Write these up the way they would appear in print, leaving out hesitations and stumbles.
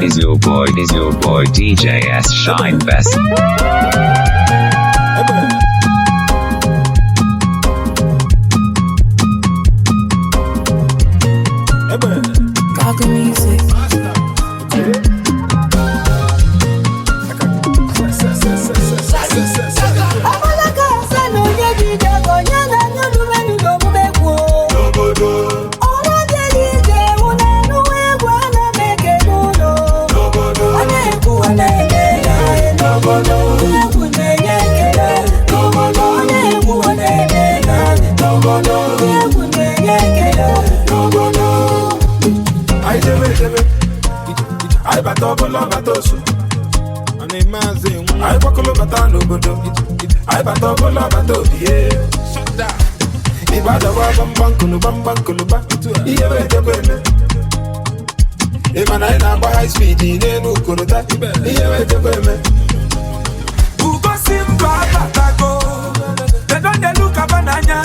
Is your boy DJ S Shine Best. Gaga music. Amalaka asa na onye ji ije ka onye na-anya olumenu n'omume kwuo. Ọrụ bịara ije hụ na anụwa egwu a na-eme ekele ụlọ. Ọ na-ekwu ọ na-eme ya n'obodo. Egwu na-enye ekele n'obodo. Ọ na-ekwu ọ na-eme ya n'obodo. Egwu na-enye ekele n'obodo. Anyị jebe ejebe, anyị bata ọbụla bata osu. Anyị kwakọlụ bata n'obodo, anyị bata ọbụla bata obi ye. Igbe adawa gbamgbam koloba nkoloba, ihe bụ ejekwa eme. Ị ma na anyị na-agba high speed n'elu korota, ihe bụ ejekwa eme. Ugosi mba abatago. They don dey look abananya.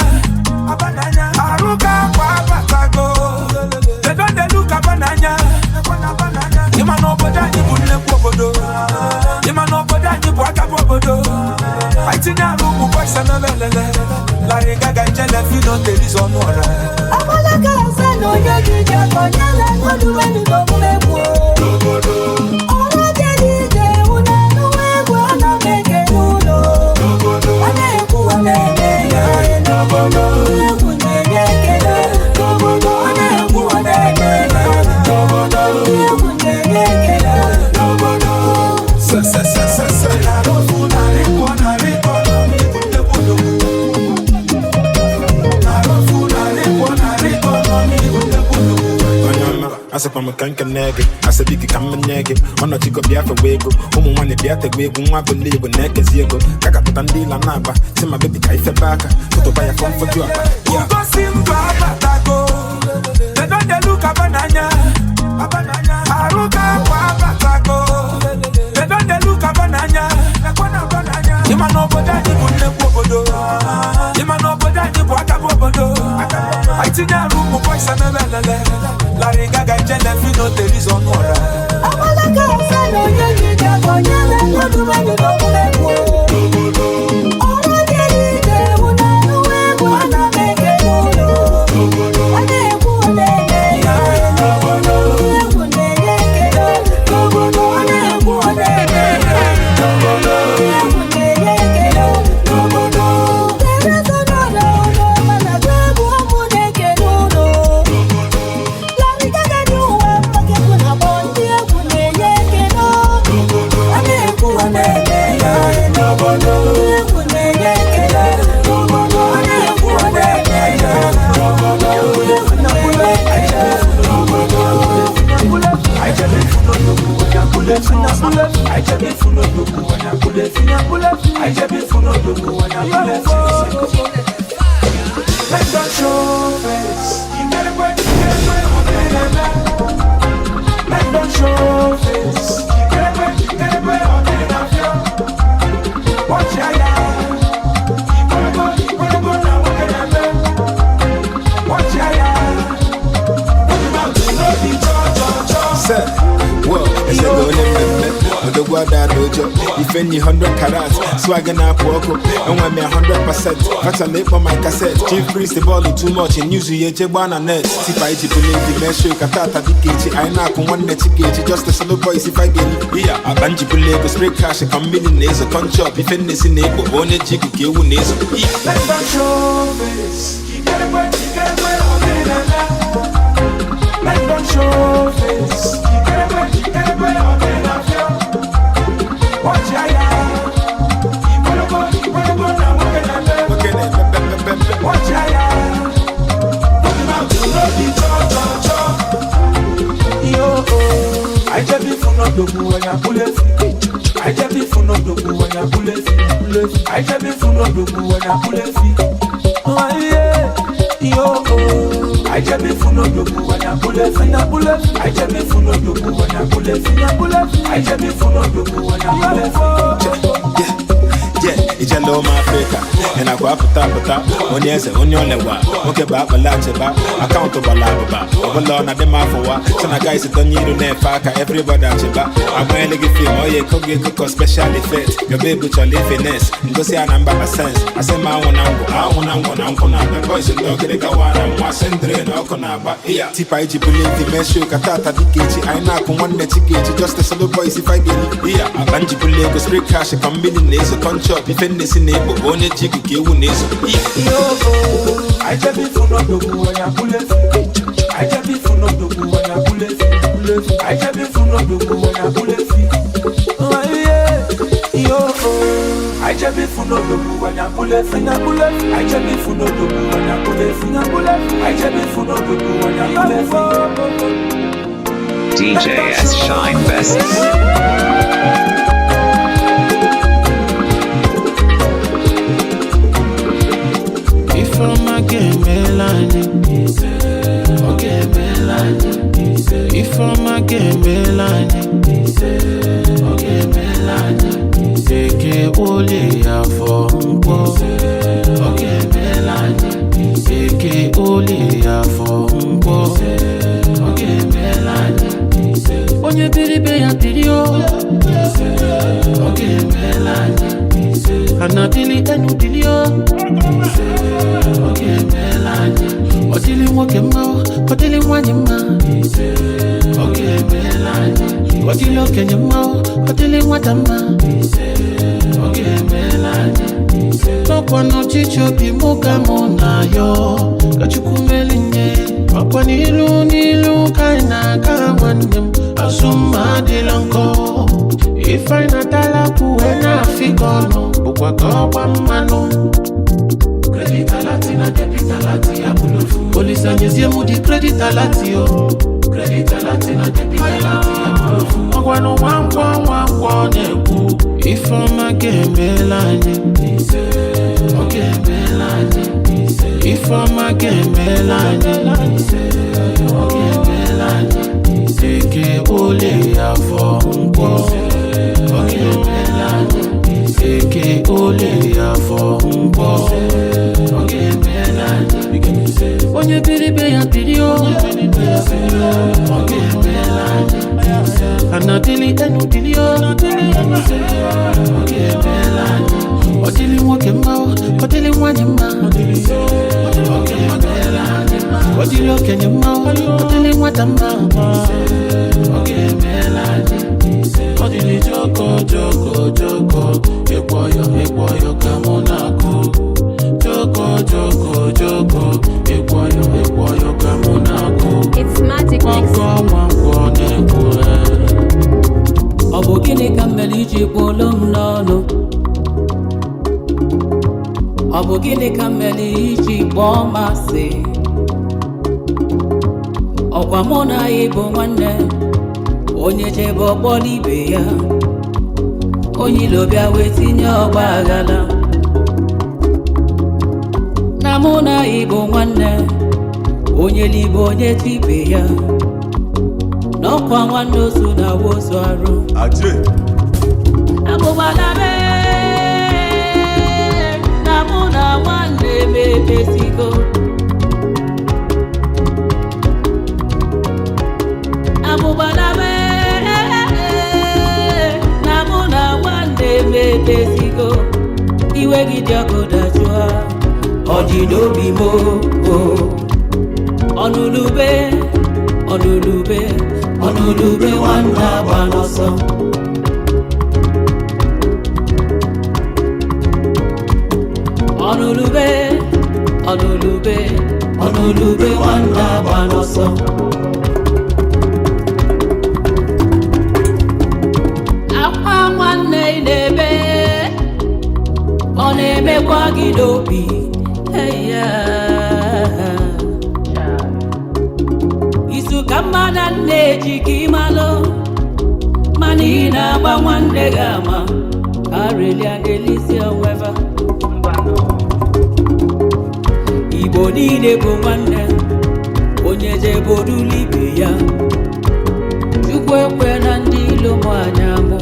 Aruka akwa abatago. They don dey look abananya. Ịma na obodo anyị bụ nnekwu obodo. Ịma na obodo anyị bụ akabụ obodo. Anyị tinye arụ ụmụ boys elelele. Larry Gaga ijele Fino Terizo ọnụ ọra. Amalaka asa na onye ji ije ka onye na-anya olumenu n'omume kwuo. Ọrụ bịara ije hụ na anụwa egwu a na-eme ekele ụlọ. Ọ na-ekwu ọ na-eme ya n'obodo. Egwu na-enye ekele n'obodo. Ọ na-ekwu ọ na-eme ya n'obodo. Egwu na-enye ekele n'obodo. Se, se, se, se, se. Narị ofu, narị ịbụọ, narị ịtọ, narị ịbụ nnekwu odogwu. Narị ofu, narị ịbụọ, narị ịtọ, narị ịbụ nnekwu odogwu. Onye ọma, asịkwa m ka nkene gị, asịbi gị ka m nye gị ọnọchigo bịa fewa ego, ụmụ nwaanyị bịa tegwa egwu, nwa bụla igbo na-ekezi ego ka gapụta ndị ịla na-aba si ma bebi ka ifebe aka tụtụba ya fọmfoju akpa ya. Ugosi mba abatago. They don dey look abananya. Aruka akwa abatago. They don dey look abananya. Ịma na obodo anyị bụ nnekwu obodo. Ịma na obodo anyị bụ akabụ obodo. Anyị tinye arụ ụmụ boys elelele. Larry Gaga ijele Fino Terizo ọnụ ọra. Amalaka asa na onye ji ije ka onye na-anya olumenu n'omume kwuo. Ọrụ bịara ije hụ na anụwa egwu a na-eme ekele ụlọ. Ọ na-ekwu ọ na-eme ya n'obodo. Egwu na-enye ekele n'obodo. Ọ na-ekwu ọ na-eme ya n'obodo. Egwu na-enye ekele n'obodo. Teresa n'ụlọ ụlọ mana gwa egwu ụmụ na-ekele ụlọ. Larry Gaga dị ụwa maka egwu na-akpọ ndị egwu na-enye ekele. Ọ na-ekwu ọ na-eme ya n'obodo. Egwu na-enye ekele n'obodo. Ọ na-ekwu ọ na-eme ya n'obodo. Egwu na-enye ekele n'obodo. Let them show face. Let them show face. Watch ya, ya. Watch ya, ya. Se, well, eshego onye mmemme odogwu ada ada ụjọ ifenyi 100 karat swag na-apụ ọkụ enwe m ya 100% fachala ịkpọ my cassette chief priest bọọlụ too much news ya eche gbaa na net tipa iji bụla eji mee show ka tata dịka echi anyị na-akụ nwanne chikechi just a solo boys ife anyị ga-eli iya akpa njibụla ego spray cash ka mmiri na-ezo conchop ife nnesi na-ekpo bụ onye ji ego ka ewu na-ezo iya. Let them show face. Let them show face. Watch ya, ya. Nwoke na-epepepepe. Watch ya, ya. Yo, I just be for no dogu when I pull it. I just be for no dogu when I pull it. I just be for no dogu when I pull it. Oh yeah, yo, I just be for no dogu when I pull it. I just be for no dogu when I pull it. I just be for no dogu when I pull it. Yeah. Yeah, ijele ụmụ Afrịka ị nakwa apụta apụta onye eze onye olewa nwoke bụ akpala achịba akaụntụ gbara abụba ọbụla ọ na-adị m afụwa so na guys donye iru na-efe aka everybody achịba agbanyela gị fim oya eko gị eko special effect your babe chọrọ ifines ngosi ya na mba na sens asị m anwụ na ngwụ anwụ na ngwụ na nkwụ na-abịa boys ndị ọgịrịga wara nwa sendre na ọkụ na-agba iya tipa iji bulie mvi mee show ka tata dịka echi anyị na-akụ nwanne chi ga-echi just a solo boys if I ga-eli iya akpa njibuli ego spray cash ka mmiri na-ezo kọnchọp ife nnesi na-ekpo bụ onye ji ikuku ewu na-ezo iya. DJ S Shine Best. Ifeọma ga-emela anyị, ọ ga-emela anyị. Ifeọma ga-emela anyị, ọ ga-emela anyị. Eke olie afọ nkwọ, ọ ga-emela anyị. Eke olie afọ nkwọ, ọ ga-emela anyị. Onye biri be ya biri o, ọ ga-emela anyị. Ana dili enu dili o. Ọ ga-emela anyị. Ọ dịlị nwoke mma, ọ dịlị nwaanyị mma. Ọ ga-emela anyị. Ọ dịlị okenye mma, ọ dịlị nwata mma. Ọ ga-emela anyị. N'ọkwa n'ọchịchị obi mụ ka mụ na-ayọ ka Chukwu melinye. Ọkwa n'ilu n'ilu ka anyị na-aga nwanne m, azụ mma adịla nkọ. Ife anyị natala kwuwe na-afịkọ ọnụ bụkwa ka ọgba mmanụ. Credit alert na debit alert ya bụlụ. Olisa nyezie mụ di credit alert o. Credit alert na debit alert ya bụlụ. Ọgwanụ nwankwọ nwankwọ na-ekwu. Ifeọma ga-emela anyị. Ọ ga-emela anyị. Ifeọma ga-emela anyị. Ọ ga-emela anyị. Eke olie afọ nkwọ. Ọ ga-emela anyị. Eke olie afọ nkwọ. Ọ ga-emela anyị. Onye biri be ya biri o. Ọ ga-emela anyị. Ana dili enu dili o. Ọ ga-emela anyị. Ọ dịlị nwoke mma, ọ dịlị nwaanyị mma. Ọ ga-emela anyị. Ọ dịlị okenye mma, ọ dịlị nwata mma. Ọ ga-emela anyị. Ọ dịlị joko joko joko ịkwọyọ ịkwọyọ ka mụ na-akụ. Joko joko joko ịkwọyọ ịkwọyọ ka mụ na-akụ. It's Magic Mix. Nwankwọ nwankwọ na-ekwu Ọ bụ gịnị ka m mere iji kwuolu m n'ọnụ? Ọ bụ gịnị ka m mere iji kpọọ m asị? Ọkwa mụ na ị bụ nwanne, onye jebe ọkpọ n'ibe ya, onye ilo bịa wee tinye ọgba aghara. Na mụ na ị bụ nwanne, onye libe onye tibe ya, n'ọkwa nwanne ozu na awa ozu arụ. Abụgbala mee na mụ na nwanne m emezigo. Abụgbala mee na mụ na nwanne m emezigo. Iwe gị dị ọkụ dajụọ, ọ dị n'obi m o. Ọnụlube, ọnụlube, ọnụlube nwanne agba n'ọsọ. Ọnụlube, ọnụlube, ọnụlube nwanne agba n'ọsọ. Akwa nwanne ị na-ebe, ọ na-emekwa gị n'obi. Eya. Izu ka mmadụ na-eji ka ịmalụ, mana ị na-agba nwanne gị ama ka arelia na-elisi onweva. Igbo niile bụ nwanne, onye jebodulu ibe ya. Chukwu ekwe na ndị ilo mụ anya mụ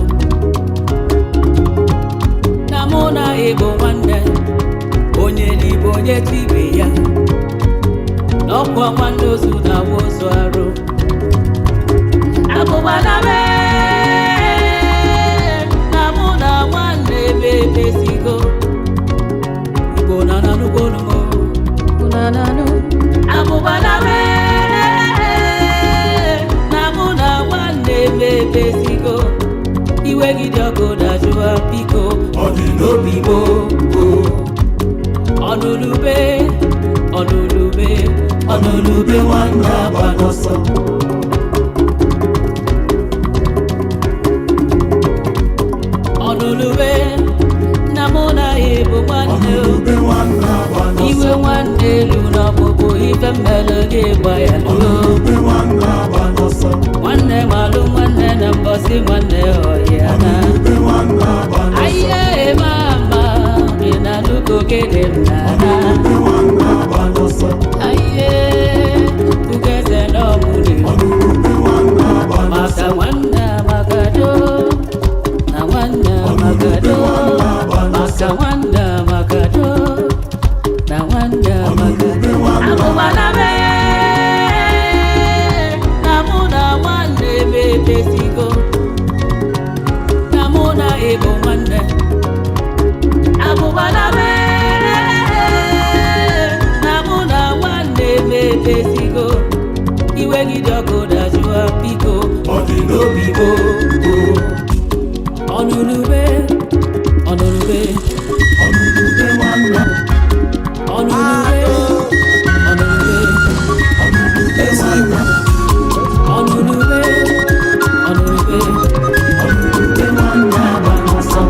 na mụ na nyetụ ibe ya n'ọkwa nwanne ozu na-awa ozu arụ. Abụgbala mee na mụ na nwanne m emezigo. Igbo na nanụgo numo. Abụgbala mee na mụ na nwanne m emezigo. Iwe gị dị ọkụ dajụa biko ọ dị n'obi m o. Ọnụlube, ọnụlube, ọnụlube nwanne agba n'ọsọ. Ọnụlube na mụ na ya bụ nwanne o. Iwe nwanne elu na ọbụbụ ife mmelụ gị gba ya luo. Nwanne malụ nwanne na mbọsị nwanne ọhịa na. Ahịa eme ama ị na-anụgo gịnị m na-ana. Ahịa ugeze na ọmụrụ maka nwanne amagado na nwanne amagado maka nwanne amagado na nwanne amagado. Abụgbala mee na mụ na nwanne m emezigo, na mụ na ịbụ nwanne. Abụgbala mee na mụ na nwanne m emezigo. Iwe gị dị ọkụ dajụa biko ọ dị n'obi m o. Ọnụnube, ọnụnube, ọnụnube, ọnụnube, ọnụnube, ọnụnube, ọnụnube nwanne agba n'ọsọ.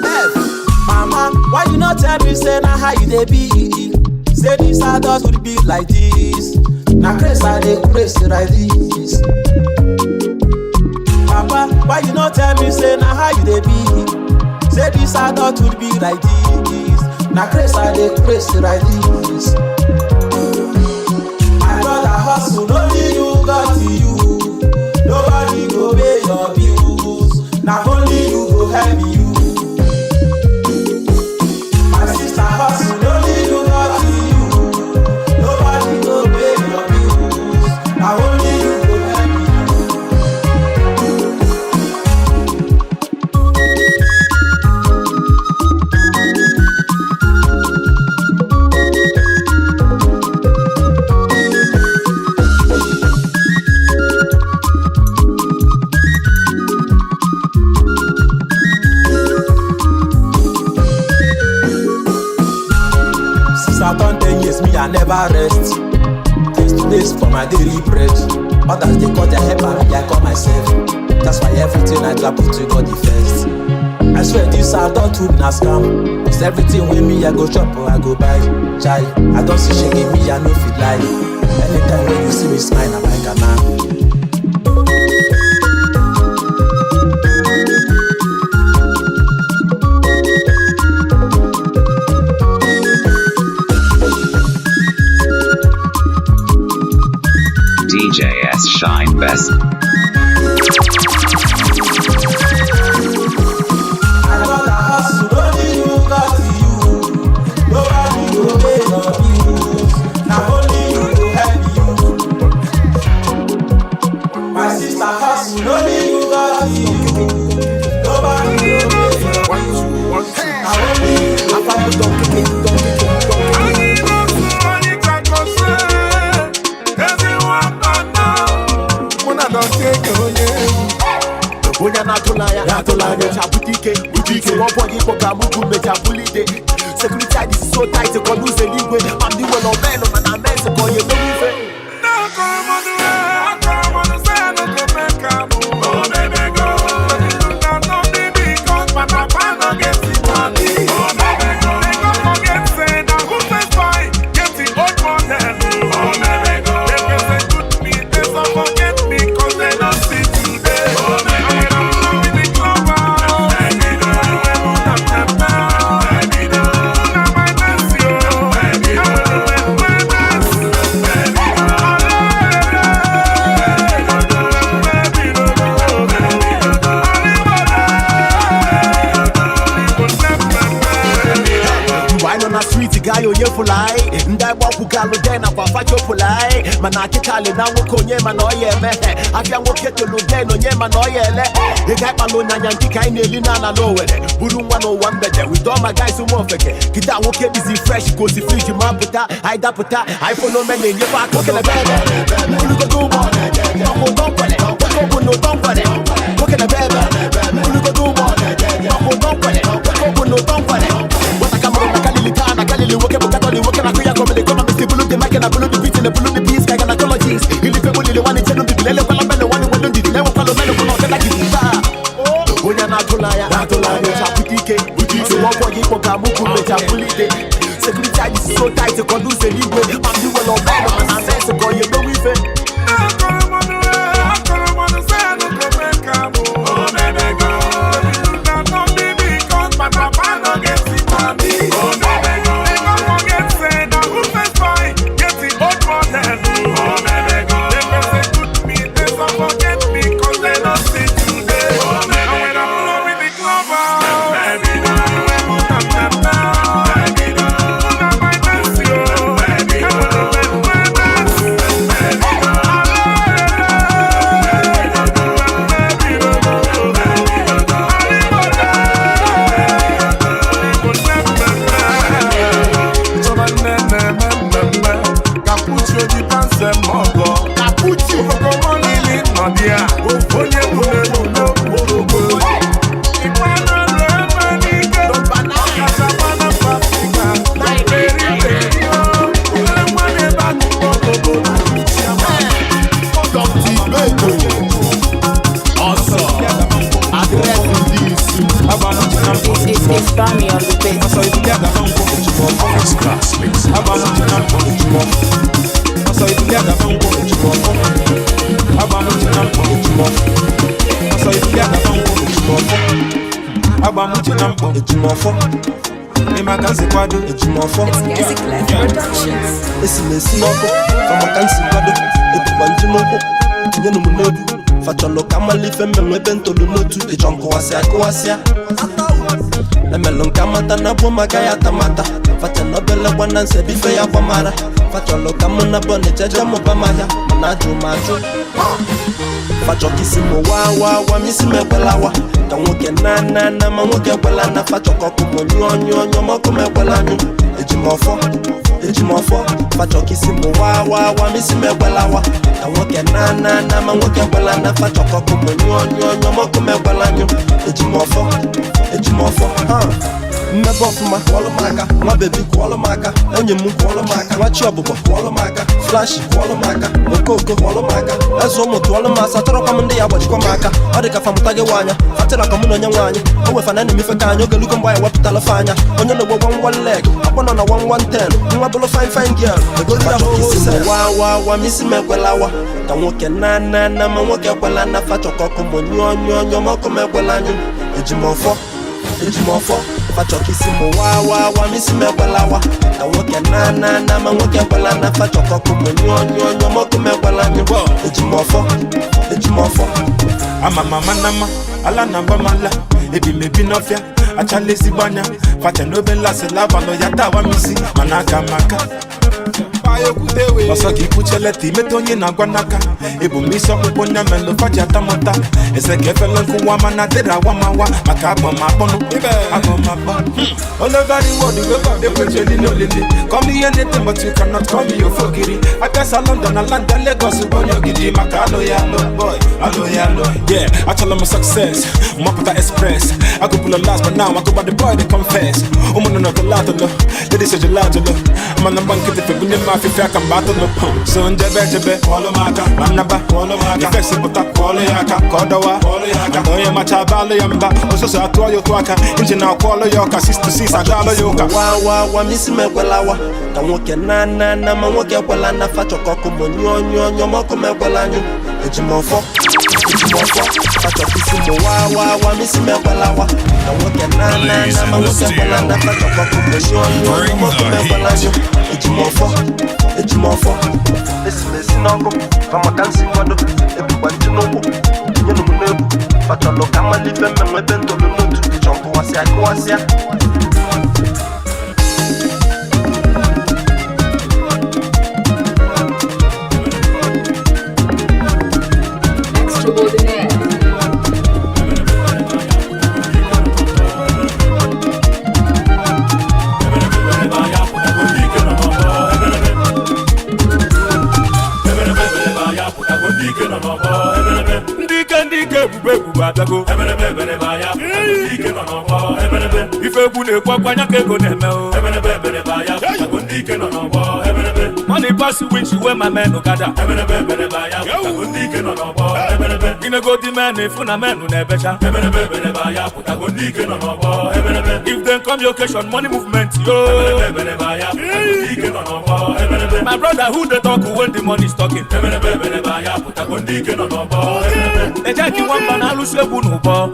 F. Mama, why you not tell me say na how you dey be? Say this adult would be like this. Na grace I dey grace like this. Papa, why you not tell me say na how you dey be? Say this adult would be like this. Na grace I dey grace like this. My brother hustle, only you got you. Nobody go pay your bills. Na only you go help you. My sister hustle, only you got you. Nobody go pay your bills. Na only you go help you. Since I turn 10 years, me I never rest. Things to days for my daily bread. Others they call their helper, me I call myself. That's why everything I do I put to God the first. I swear this adulthood na scam. Cause everything with me I go chop or I go buy. Chai, I don't see shaking me, I no fit lie. Anytime when you see me smile, I'm like a man. DJ S Shine Best. My brother hustle, only you got you. Nobody go pay your bills. Na only you go help you. My sister hustle, only you got you. Nobody go pay your bills. Na only you go help you. Onye na-atụla anya na-atụla anya mecha bute ike bute ike ọ bụghị ịkpọ ka mụ bụ mecha bulite security ID so tight ka ọ n'ụzọ eluigwe ma ndị nwere omenụ na na mensị ka ọ ya emewe ife. Oh, ya onye fụlụ anyị ndị agbakwugalụ de nakwa fachopụlụ anyị mana akịkalị na nwoke onye mana ọ ya eme afịa nwoke tolu den onye mana ọ ya ele ị ga ịkpalụ nyanya nke ka anyị na-eli n'ala n'Owere buru nwa n'ụwa mgbede with all my guys ụmụ ofeke kịta nwoke dịzi fresh ka osi friji ma pụta anyị dapụta anyị folo me na-enyekwa aka nwoke na bebe mbulugodo ụgbọ ọkụ ụtọ nkwere nwoke bụ na ụtọ nkwere nwoke na bebe mbulugodo ụgbọ ọkụ ụtọ nkwere nwoke bụ na ụtọ nkwere nwata ka mụrụ na kalili taa na kalili nwoke bụ katọlik nwoke na-akụ ya kọmili kọma misi bulu dị mike na bulu dị beat na bulu dị peace ka gynecologist ilife bulili nwanne chenu bibili elekwala mmenụ nwanne nwelu ndidi na-enwekwala omenụ kwụ na ọgana gidi taa onye na-atụla anya na-atụla anya chapụta ike ọgwọ gị kpọ ka mụ kwuru mechapụlite security anyị si so tight ka ọ n'ụzọ eluigwe ma ndị nwere ọbụla mana mes ka ọ ya emewe ife. It's Bami on the beat. First class mix. Ejimọfọ ịmaka nsi kwado ejimọfọ Productions. Esi m esi n'ọkụ famaka nsi kwado ebukwa nji n'ụkwụ tinyenụ m n'obi fachọlụ ka mmalụ ife mmenwe ebe ntolu n'otu ịchọ nkụwasịa kụwasịa emelụ nke amata na bụ maka ya tamata facha na obele gbana nse bife ya gbamara fachọlụ ka mụ na bọ na-echeje mụba mahịa mana ajụ m ajụ fachọ ka isi m waa waa waa ma isi m ekwela wa ka nwoke na na na ma nwoke ekwela na fachọ ka ọkụ m nyụọ nyụọ nyụọ ma ọkụ m ekwela anyụ ejimọfọ ejimọfọ fachọ ka isi m waa waa waa ma isi m ekwela wa ka nwoke na na na ma nwoke ekwela na fachọ ka ọkụ m nyụọ nyụọ nyụọ ma ọkụ m ekwela anyụ ejimọfọ ejimọfọ ha mmebe ọfụma kwọlụ m aka nwa bebi kwọlụ m aka enyi m kwọlụ m aka nwa chi ọbụbọ kwọlụ m aka flashi kwọlụ m aka okooko kwọlụ m aka eze ụmụ tụọlụ m asa chọrọkwa m ndị ya gbajikwa m aka ọ dị ka famụta gị nwaanya fatịra ka mụ na onye nwaanyị o wefana na emife ka anyị oge lugo mgbe anyị wepụtala fe anya onye na-egbo one one leg akpọ nọ na 1 1 10 nwa bụlụ fine fine girl egorira hụ wa wa wa ma isi m ekwela wa ka nwoke na na na ma nwoke ekwela na fachọ ka ọkụ m nyụọ nyụọ nyụọ ma ọkụ m ekwela anyụ ejimọfọ ejimọfọ fachọ ka isi m waa waa waa ma isi m ekwela wa ka nwoke na na na ma nwoke ekwela na fachọ ka ọkụ m nyụọ nyụọ nyụọ ma ọkụ m ekwela anyụ ejimọfọ ejimọfọ ama mama nama ala na mbamala ebi m ebi n'ọfịa achala ezigbo anya facha n'obe nlasị labalụ ya tawa m isi mana aka m aka ọsọ ka ikwuche leta imeta onye na-agwa n'aka ebu m isi ọkpụkpụ nya melụ faji atamụta eze ka efele nkụwa mana dịrị awamawa maka agbọmakpọnụ agbọmakpọ. All over the world, we go dey preach olili olili. Call me anything but you cannot call me Ofogiri. I pass a London, I land at Lagos, onye ogidi maka alo ya alo boy, alo ya alo. Yeah, achọla m success, mapụta express. I go pull a last but now I go by the boy they confess. Ụmụnne nọ tụlatụlụ, ladies ejelatụlụ. Mana mgba nkịtị febunye m afịfịa aka mgbe atụlụ. So njebe ejebe, kwọlụ m aka, ma nnaba, kwọlụ m aka. Ifesi pụta, kwọlụ ya aka, ka ọ dọwa, kwọlụ ya aka. Onye macha abalụ ya mba, ososo atụọ ya otu aka. Injin akwọlụ ya ọka 6 to 6 agalụ ya ụka. Wa wa wa ma isi m ekwela wa ka nwoke na na na ma nwoke ekwela na fachọ ka ọkụ m nyụọ nyụọ nyụọ ma ọkụ m ekwela anyụ ejimọfọ ejimọfọ fachọ ka isi m waa waa waa ma isi m ekwela wa ka nwoke na na na ma nwoke ekwela na fachọ ka ọkụ m nyụọ nyụọ nyụọ ma ọkụ m ekwela anyụ ejimọfọ ejimọfọ esi m esi n'ọkụ famaka nsi kwado ebukwa nji n'ụkwụ tinyenụ m n'egwu fachọlụ ka mmalite mmenwe ebe ntolu n'otu ịchọ nkụwasịa kụwasịa. Extraordinaire. Ndị ike, ndị ike, ebube, ebube abịago. Ife egwu na-ekwu akwanya ka ego na-eme o. Money pass which way my men gather. Inego di men ifu na men na-ebecha. If dem come your occasion, money movement yo. My brother, who dey talk when the money is talking? Ejeki nwamba na-alụso egwu n'ụbọ.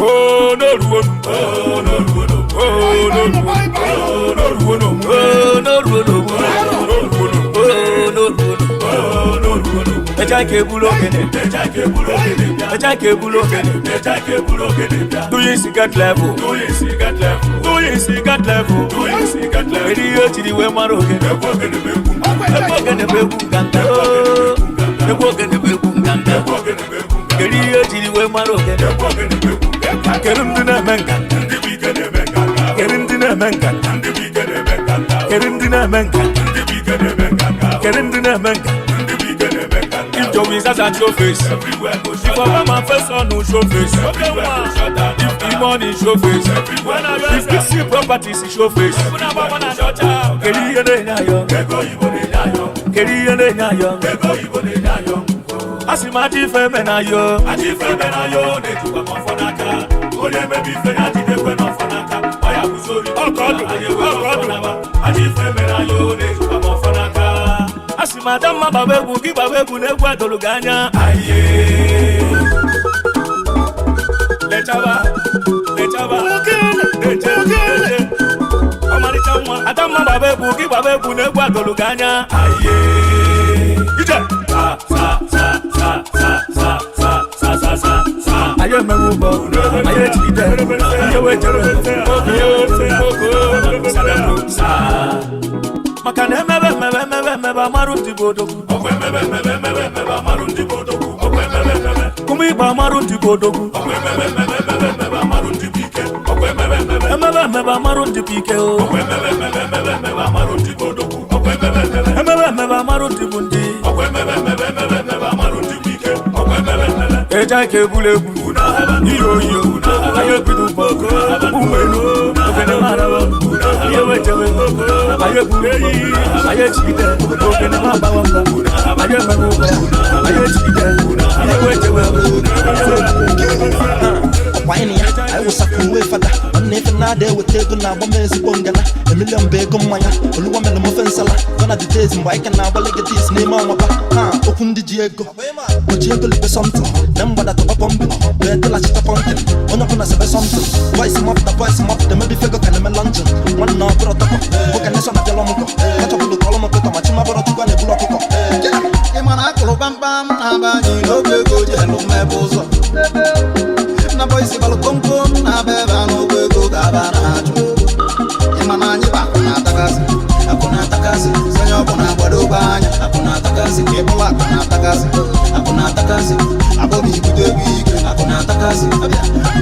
Oh, no, no, oh, no, no, oh, no, no, oh, no, no, oh, no, no, oh, no, no, no. Eja ke bulu ogene, eja ke bulu ogene. Do you see get level? Do you see get level? Do you see get level? Do you see get level? Eri yo chiri we maro ogene. Egwu ogene bụ egwu nganga. Egwu ogene bụ egwu nganga. Eri yo chiri we maro ogene. Kedu ndị na-eme nganga? Kedu ndị na-eme nganga? Kedu ndị na-eme nganga? Kedu ndị na-eme nganga? If Joey Zaza show face, if Obama face on no show face, if the money show face, if Dixie properties show face. Kedu ihe na-enye ayọ? Kedu ihe na-enye ayọ? Asị m ajọ ife eme na yo. Ajọ ife eme na yo na-ejikwa m ọfọ n'aka. Onye mebi ife ya jidekwe n'ọfọ n'aka. Ọ ya bụzori ọkọdụ ọkọdụ. Ajọ ife eme na yo na-ejikwa m ọfọ n'aka. Asị m Adamma gbaba egwu gị, gbaba egwu na egwu adolu gị anya. Lechaba, lechaba, leche, leche. Ọmalịcha nwa. Adamma gbaba egwu gị, gbaba egwu na egwu adolu gị anya. Ije! Sa, sa, sa, sa, sa, sa, sa, sa, sa, sa, sa. Ayé mẹ́rù bọ̀, ayé jìgìdẹ̀, ayé wẹ́jẹ̀rẹ̀, ogo, ogo, sadako, sa. Maka na emebe emebe emebe emebe amarụ ndị bụ odogwu. Ụmụ Igbo amarụ ndị bụ odogwu. Emebe emebe amarụ ndị bụ ike o. Emebe emebe amarụ ndị bụ ndị. Eja ka ebulu egwu, iyo iyo, ayo bido ụbọ, ụmụ elu, ogene mara, ihe wejewe, ayo buru eyi, ayo jigide, ogene ma gbawa mba, ayo emebe ụbọ, ayo jigide, ihe wejewe. Ọkwa anyị na ya anyị wụsakwa uwe fada nwanne. Ife na-ada eweta ego na-agba m ezigbo ngana emilion bụ ego mmanya oluwa mere m ofe nsala. Gona the days mgbe anyị ka na-agba legetis n'ime ọnwaba ha. Okwu ndị ji ego oji ego libe something na mgbada tọba pọmbin wee dịlachita pọnkin. Onye ọbụla sebe something, boys mapụta, boys mapụta mebi fego ka na-eme lọnchịn. Nwanne ọbụrụ tọkọ bụ ka neshọn abịala ọmụgwọ kachọbụlụ ka ọlụmọkụtọ ma chimabụrụ chukwu a na-ebulu ọkụkọ. Ị ma na akụrụ kpamkpam na-aba anyị n'oge ego ji elu mmebe ụzọ na boys gbalụ komkom na-aba ebe a n'ụgwọ ego ga-aba na-achụ. Ị ma na anyị bụ akụ na-atakasị, akụ na-atakasị. Onye ọbụla gbadobe anya, akụ na-atakasị. Ka ịbụla akụ na-atakasị, akụ na-atakasị. Abọbụ ibute ego ike, akụ na-atakasị.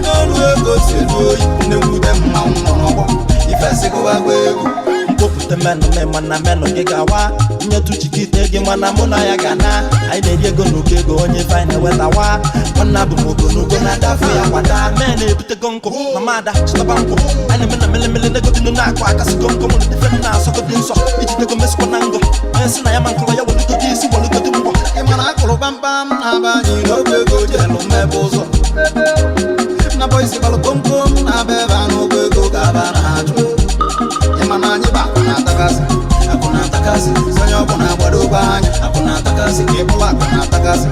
N'olu ego si elu oyi, nne nwute mmanwụ nọ n'ọgbọ ifesigụba gba egwu. Mkpopụta menụ mana menụ gị ga-awa nyetụ chikite gị mana mụ na ya ga na anyị na-eri ego n'ụkọ ego onye ife anyị na-ewetawa. Nwanne abụ m ogonogo na-adafụ ya kwada mee na-ebutego nkụ mama ada chịtaba nkwụ anyị na-eme na melemele negodinu na-akụ akasị komkom na ife m na-asọgodi nsọ ijidego mesikwa na ngọ onye sị na ya ma nkụrụ ya welugodi isi welugodi mgbọ. Ị ma na akụrụ kpamkpam na-aba anyị n'oge ego ji elu mmebe ụzọ na boys gbalụ komkom na-aba ebe a n'ụgwọ ego ga-aba na-achụ. Ị ma na anyị bụ akụ na-atakasị, akụ na-atakasị. Onye ọbụla gbadobe anya, akụ na-atakasị. Ka ịbụla akụ na-atakasị,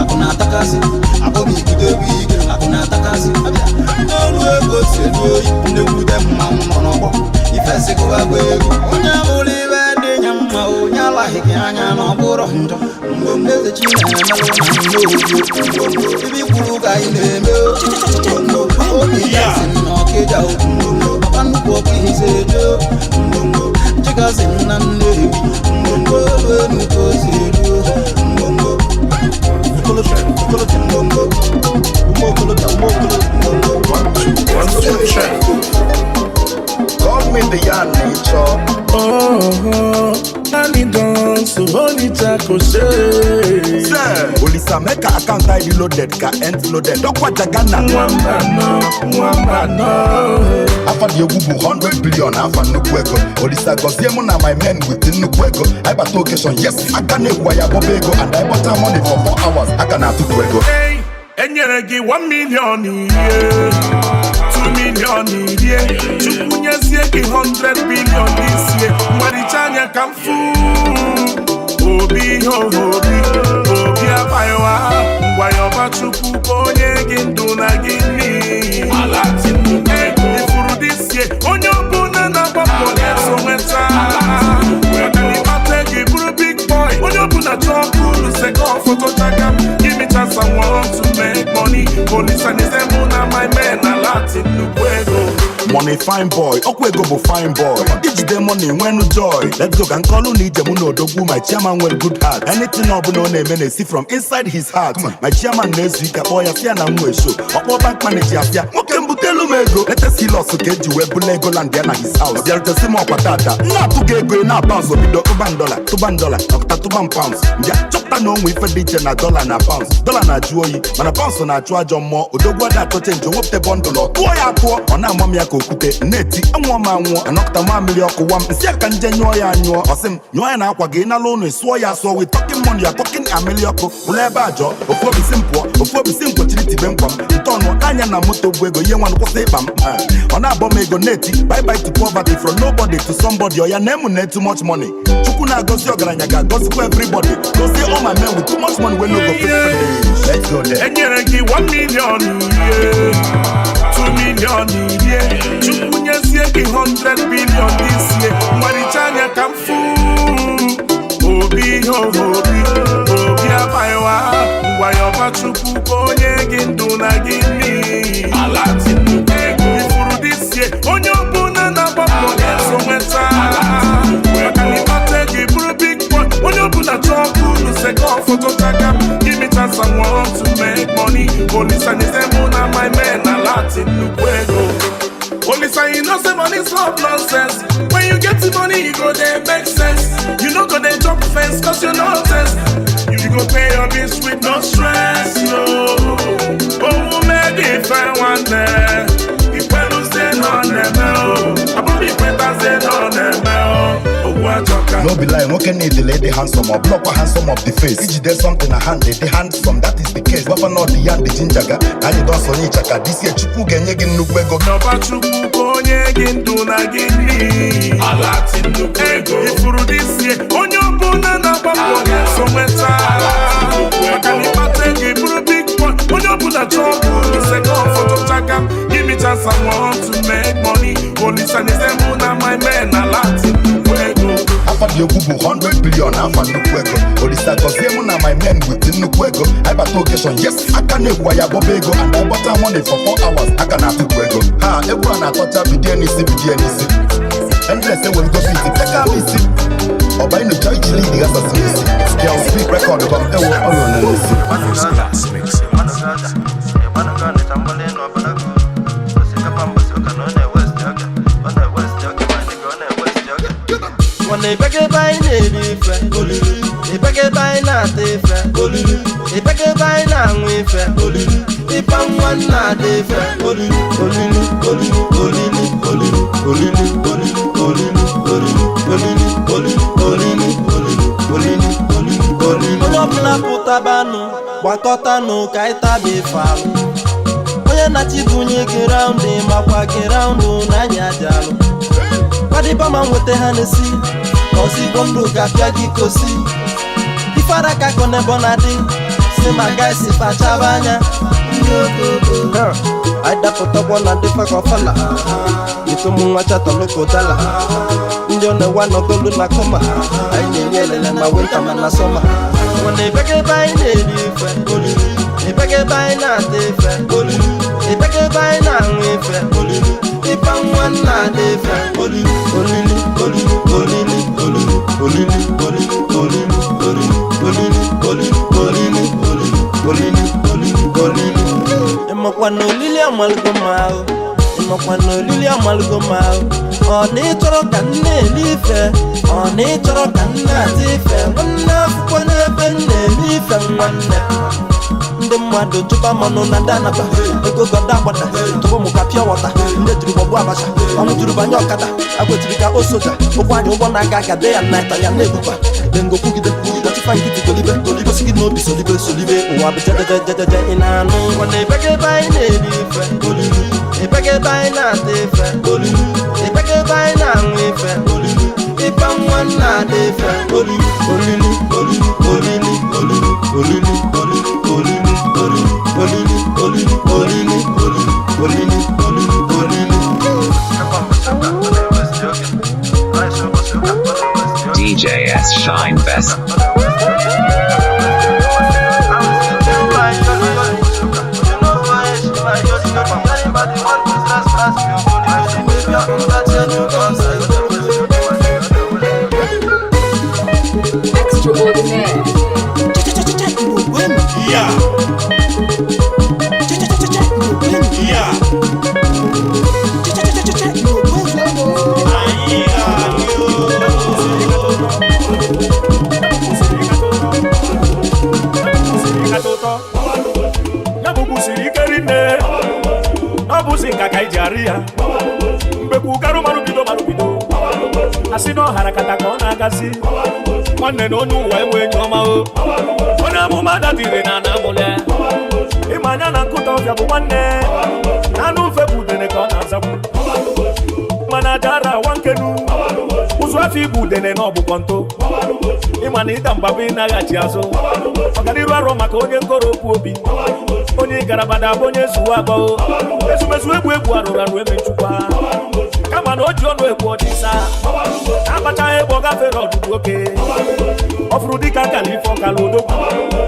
akụ na-atakasị. Abọbụ ibute ego ike, akụ na-atakasị. N'olu ego si elu oyi, nne nwute mmanwụ nọ n'ọgbọ ifesigụba gba egwu. Onye bụrụ ibe dị ya mma, onye alaghị gị anya na ọ bụrụ njọ mgbe eze chi na-emelụ na nne obi ibe ikwuru ka anyị na-eme. Obi Jackson na Ọkịja o, papa nnukwu ọkụ ihe eje o, Chikazi na Nnewi, olu enu ka o si eru o. Okolobịa, okolobịa, ụmụ okolobịa, ụmụ okolobịa. One, two, one, two, check. Call me the yarn nature. Oh, Danny dance, holy taco say. Olisa meka account I reloaded ka end loaded. Dokwa Jagana. Nwamba no. Afa dị egwu bụ 100 billion afa nnukwu ego. Olisa gọzie mụ na my men with nnukwu ego. I bata occasion, yes, aka na-egwu ya bọba ego and I bọta money for 4 hours. Aka na-atụpụ ego. Hey, enyere gị 1 million ihe, 2 million ihe, Chukwu nyezie gị 100 billion this year. Nwericha anya ka m fụ. Obi ihe obi, obi abaghịwa. Ngwa yọba Chukwu ka onye gị ndụ na gị nri. Ifuru this year, onye ọbụla na-agba mbọ ga-eso nweta. Maka na ịkpata ego ị bụrụ big boy, onye ọbụla chọọ bụrụ second photo chaka m. Give me chance, I want to make money. Olisa nyeze mụ na my men na Latin nnukwu ego. Money fine boy, ọkwa ego bụ fine boy. Ijide money nwenu joy. Let's go ka nkọlụ na ije mụ na odogwu. My chairman nwere good heart. Anything ọbụla ọ na-eme na-esi from inside his heart. My chairman na-ezu ike kpọọ ya sị ya na m nwee show. Ọkpọ bank manager ya sị ya, nwoke m butelu m ego. Latest Hilux ka eji wee bula ego land ya na his house. Bịarutesi m ọkwa tata. M na-atụ gị ego ị na-bounce obido tụba dollar, tụba dollar, ọkụta tụba pounds. Mbịa chọpụta na onwe ife dị iche na dollar na pounds. Dollar na-ajụ oyi, mana pounds na-achụ ajọ mmụọ. Odogwu ada achọ change, o wepụta bundle, ọ tụọ ya atụọ. Ọ na-ama m ya ka okwute, na-eti anwụọ m anwụọ. Anọkụta mamịrị ọkụ wa m nsị aka nje nyụọ ya anyụọ. Ọ sị m nyụọ ya na akwa gị nala ụlọ sụọ ya asụọ. We talking money, you are talking amịlị ọkụ. Ụlọ ebe a jọọ ofu obi si m pụọ, ofu obi si m kwechiri tibe nkwa m ntọnụ anya na moto bụ ego ihe nwanụ kwụsị ịkpa m. Ọ na-abọ m ego na-eti bye bye to poverty, from nobody to somebody. Ọ ya na-emu na too much money. Chukwu na-agọzi ọgaranya ga-agọzikwa everybody. Gozie all my men with too much money wey no go fit finish. Let's go there. Enyere gị 1 million ihe, 2 million ihe, Chukwu nyezie gị 100 billion this year. Nwericha anya ka m fụ. Obi ihe obi, obi abaghịwa. Ngwa yọba Chukwu ka onye gị ndụ na gị nri. Ifuru this year, onye ọbụla na-agba mbọ ga-eso nweta. Maka na ịkpata ego ị bụrụ big boy, onye ọbụla chọọ bụrụ second photo chaka m. Give me chance, I want to make money. Olisa nyeze mụ na my men na Latin nnukwu ego. Olisa, you know say money stop nonsense. When you get the money, you go there make sense. You no go there jump fence, cause you no test. You go pay your bills with no stress, no. Oh, me different one there. Ikwelu say no neme o. Abobi ikweta say no neme o. Ogwu ajọka. No be lie, nwoke need dị handsome, ọ bụlọkwa handsome of the face. Ijide something na hand dị handsome, that is the case. Gwafa na ọdị ya ndị ginger ga, na anyị don sonye ịchaka. This year Chukwu ga-enye gị nnukwu ego. Yọba Chukwu ka onye gị ndụ na gị nri. Ifuru this year, onye ọbụla na-agba mbọ ga-eso nweta. Maka na ịkpata ego ị bụrụ big boy, onye ọbụla chọọ bụrụ second photo chaka m. Give me chance, I want to make money. Olisa nyeze mụ na my men na Latin nnukwu ego. Afa dị egwu bụ 100 billion afa nnukwu ego. Olisa gọzie mụ na my men with nnukwu ego. I bata occasion, yes, aka na-egwu ya bọba ego and I bọta money for 4 hours. Aka na-atụpụ ego. Ha egwu a na-atọcha bidie n'isi bidie n'isi. Endless enwelugo beat peka m isi. Ọba ịnụcha iji lead ghasasị m isi. Girls big record bam ewo ọrụ na n'isi. First class mixing. Nwanne ịbịaga ebe anyị na-eri ife, ịbịaga ebe anyị na-ata ife, ịbịaga ebe anyị na-aṅụ ife, ịpa nwa nna ada ife, olili olili olili olili olili olili olili olili olili olili olili olili olili olili. Onye ọbụla pụtabanụ, gbakọtanụ ka anyị taba ife alụ. Onye na-achịbunye gị raụndụ, makwa gị raụndụ na anyị ajalụ. Kwadịba ma nweta ha n'esi, ozigbo ndụ ga-apịa gị kosi. Ifeara ka akọ n'ebe ọ na-adị, si ma gaisi fachaba anya. Anyị dapụtakwa na ndị fakọfala, ịtụmụ nwa chatọlụkọdala. Ndị ọ na-ewe anọgolu na kọma, anyị na-enye elele ma winta ma na sọma. Mana ịbịaga ebe anyị na-eri ife, ịbịaga ebe anyị na-ata ife, ịbịaga ebe anyị na-aṅụ na-ada ife. Olili olili olili olili olili olili olili olili olili olili olili olili olili olili. Ịmakwa na olili amalgo ma ahụ, ịmakwa na olili amalgo ma ahụ. Ọ na ịchọrọ ka m na-eli ife, ọ na ịchọrọ ka m na-ata ife. Nwanne akwụkwọ n'ebe m na-eme ife nwanne. Ndị mmadụ chụba mmanụ na ndị anaba ego gọda agbada tụbụ mụ ka pịa wọta. Ndị jiri gbọgbu abacha ọnwụ juru banye ọkada agwetiri ka o soja ụkwụ anyị ụgbọ na-aga aga de ya naịta ya na-ebukwa dengo kwugide gọchifa nkịtị golibe golibe gị n'obi solibe solibe ụwa bụ jejejejeje. Ị na-anụ ngwa na ebegebe anyị na-eri ife olili, ebegebe anyị na-ata ife olili, ebegebe anyị na-aṅụ ife olili, ife nwa na-ada ife olili olili olili olili olili olili olili olili olili olili olili olili olili olili olili. DJ S Shine Best. Extraordinaire. Yeah. Yeah. Ya bụ kwụsịrị ike rinne na ọ bụzi nka ka iji arị ya mgbekwu garụ marụ bido asị na ọhara kata ka ọ na-agazi nwanne na onye ụwa enwe enyi ọma o onye amụma dadire na ana amụle ịma anya na nkụta ọbịa bụ nwanne na anụ ufe bụ udene ka ọ na-azagbu mana aja ara awa nkenu ụzụ afọ ibu udene na ọgbụgbọ ntụ ịma na ịda mgbaba ịnaghachi azụ ọganiru arọ maka onye nkoro okwu obi onye garabada abụ onye zuwa agbao ezumezu egwu egwu arụrụ arụ emechukwa kama na o ji ọnụ ekwu ọdịsa na-akpachaghị egbe ọ gafere ọdụdụ oke ọ fụrụ dịka akara ife ọkala odogwu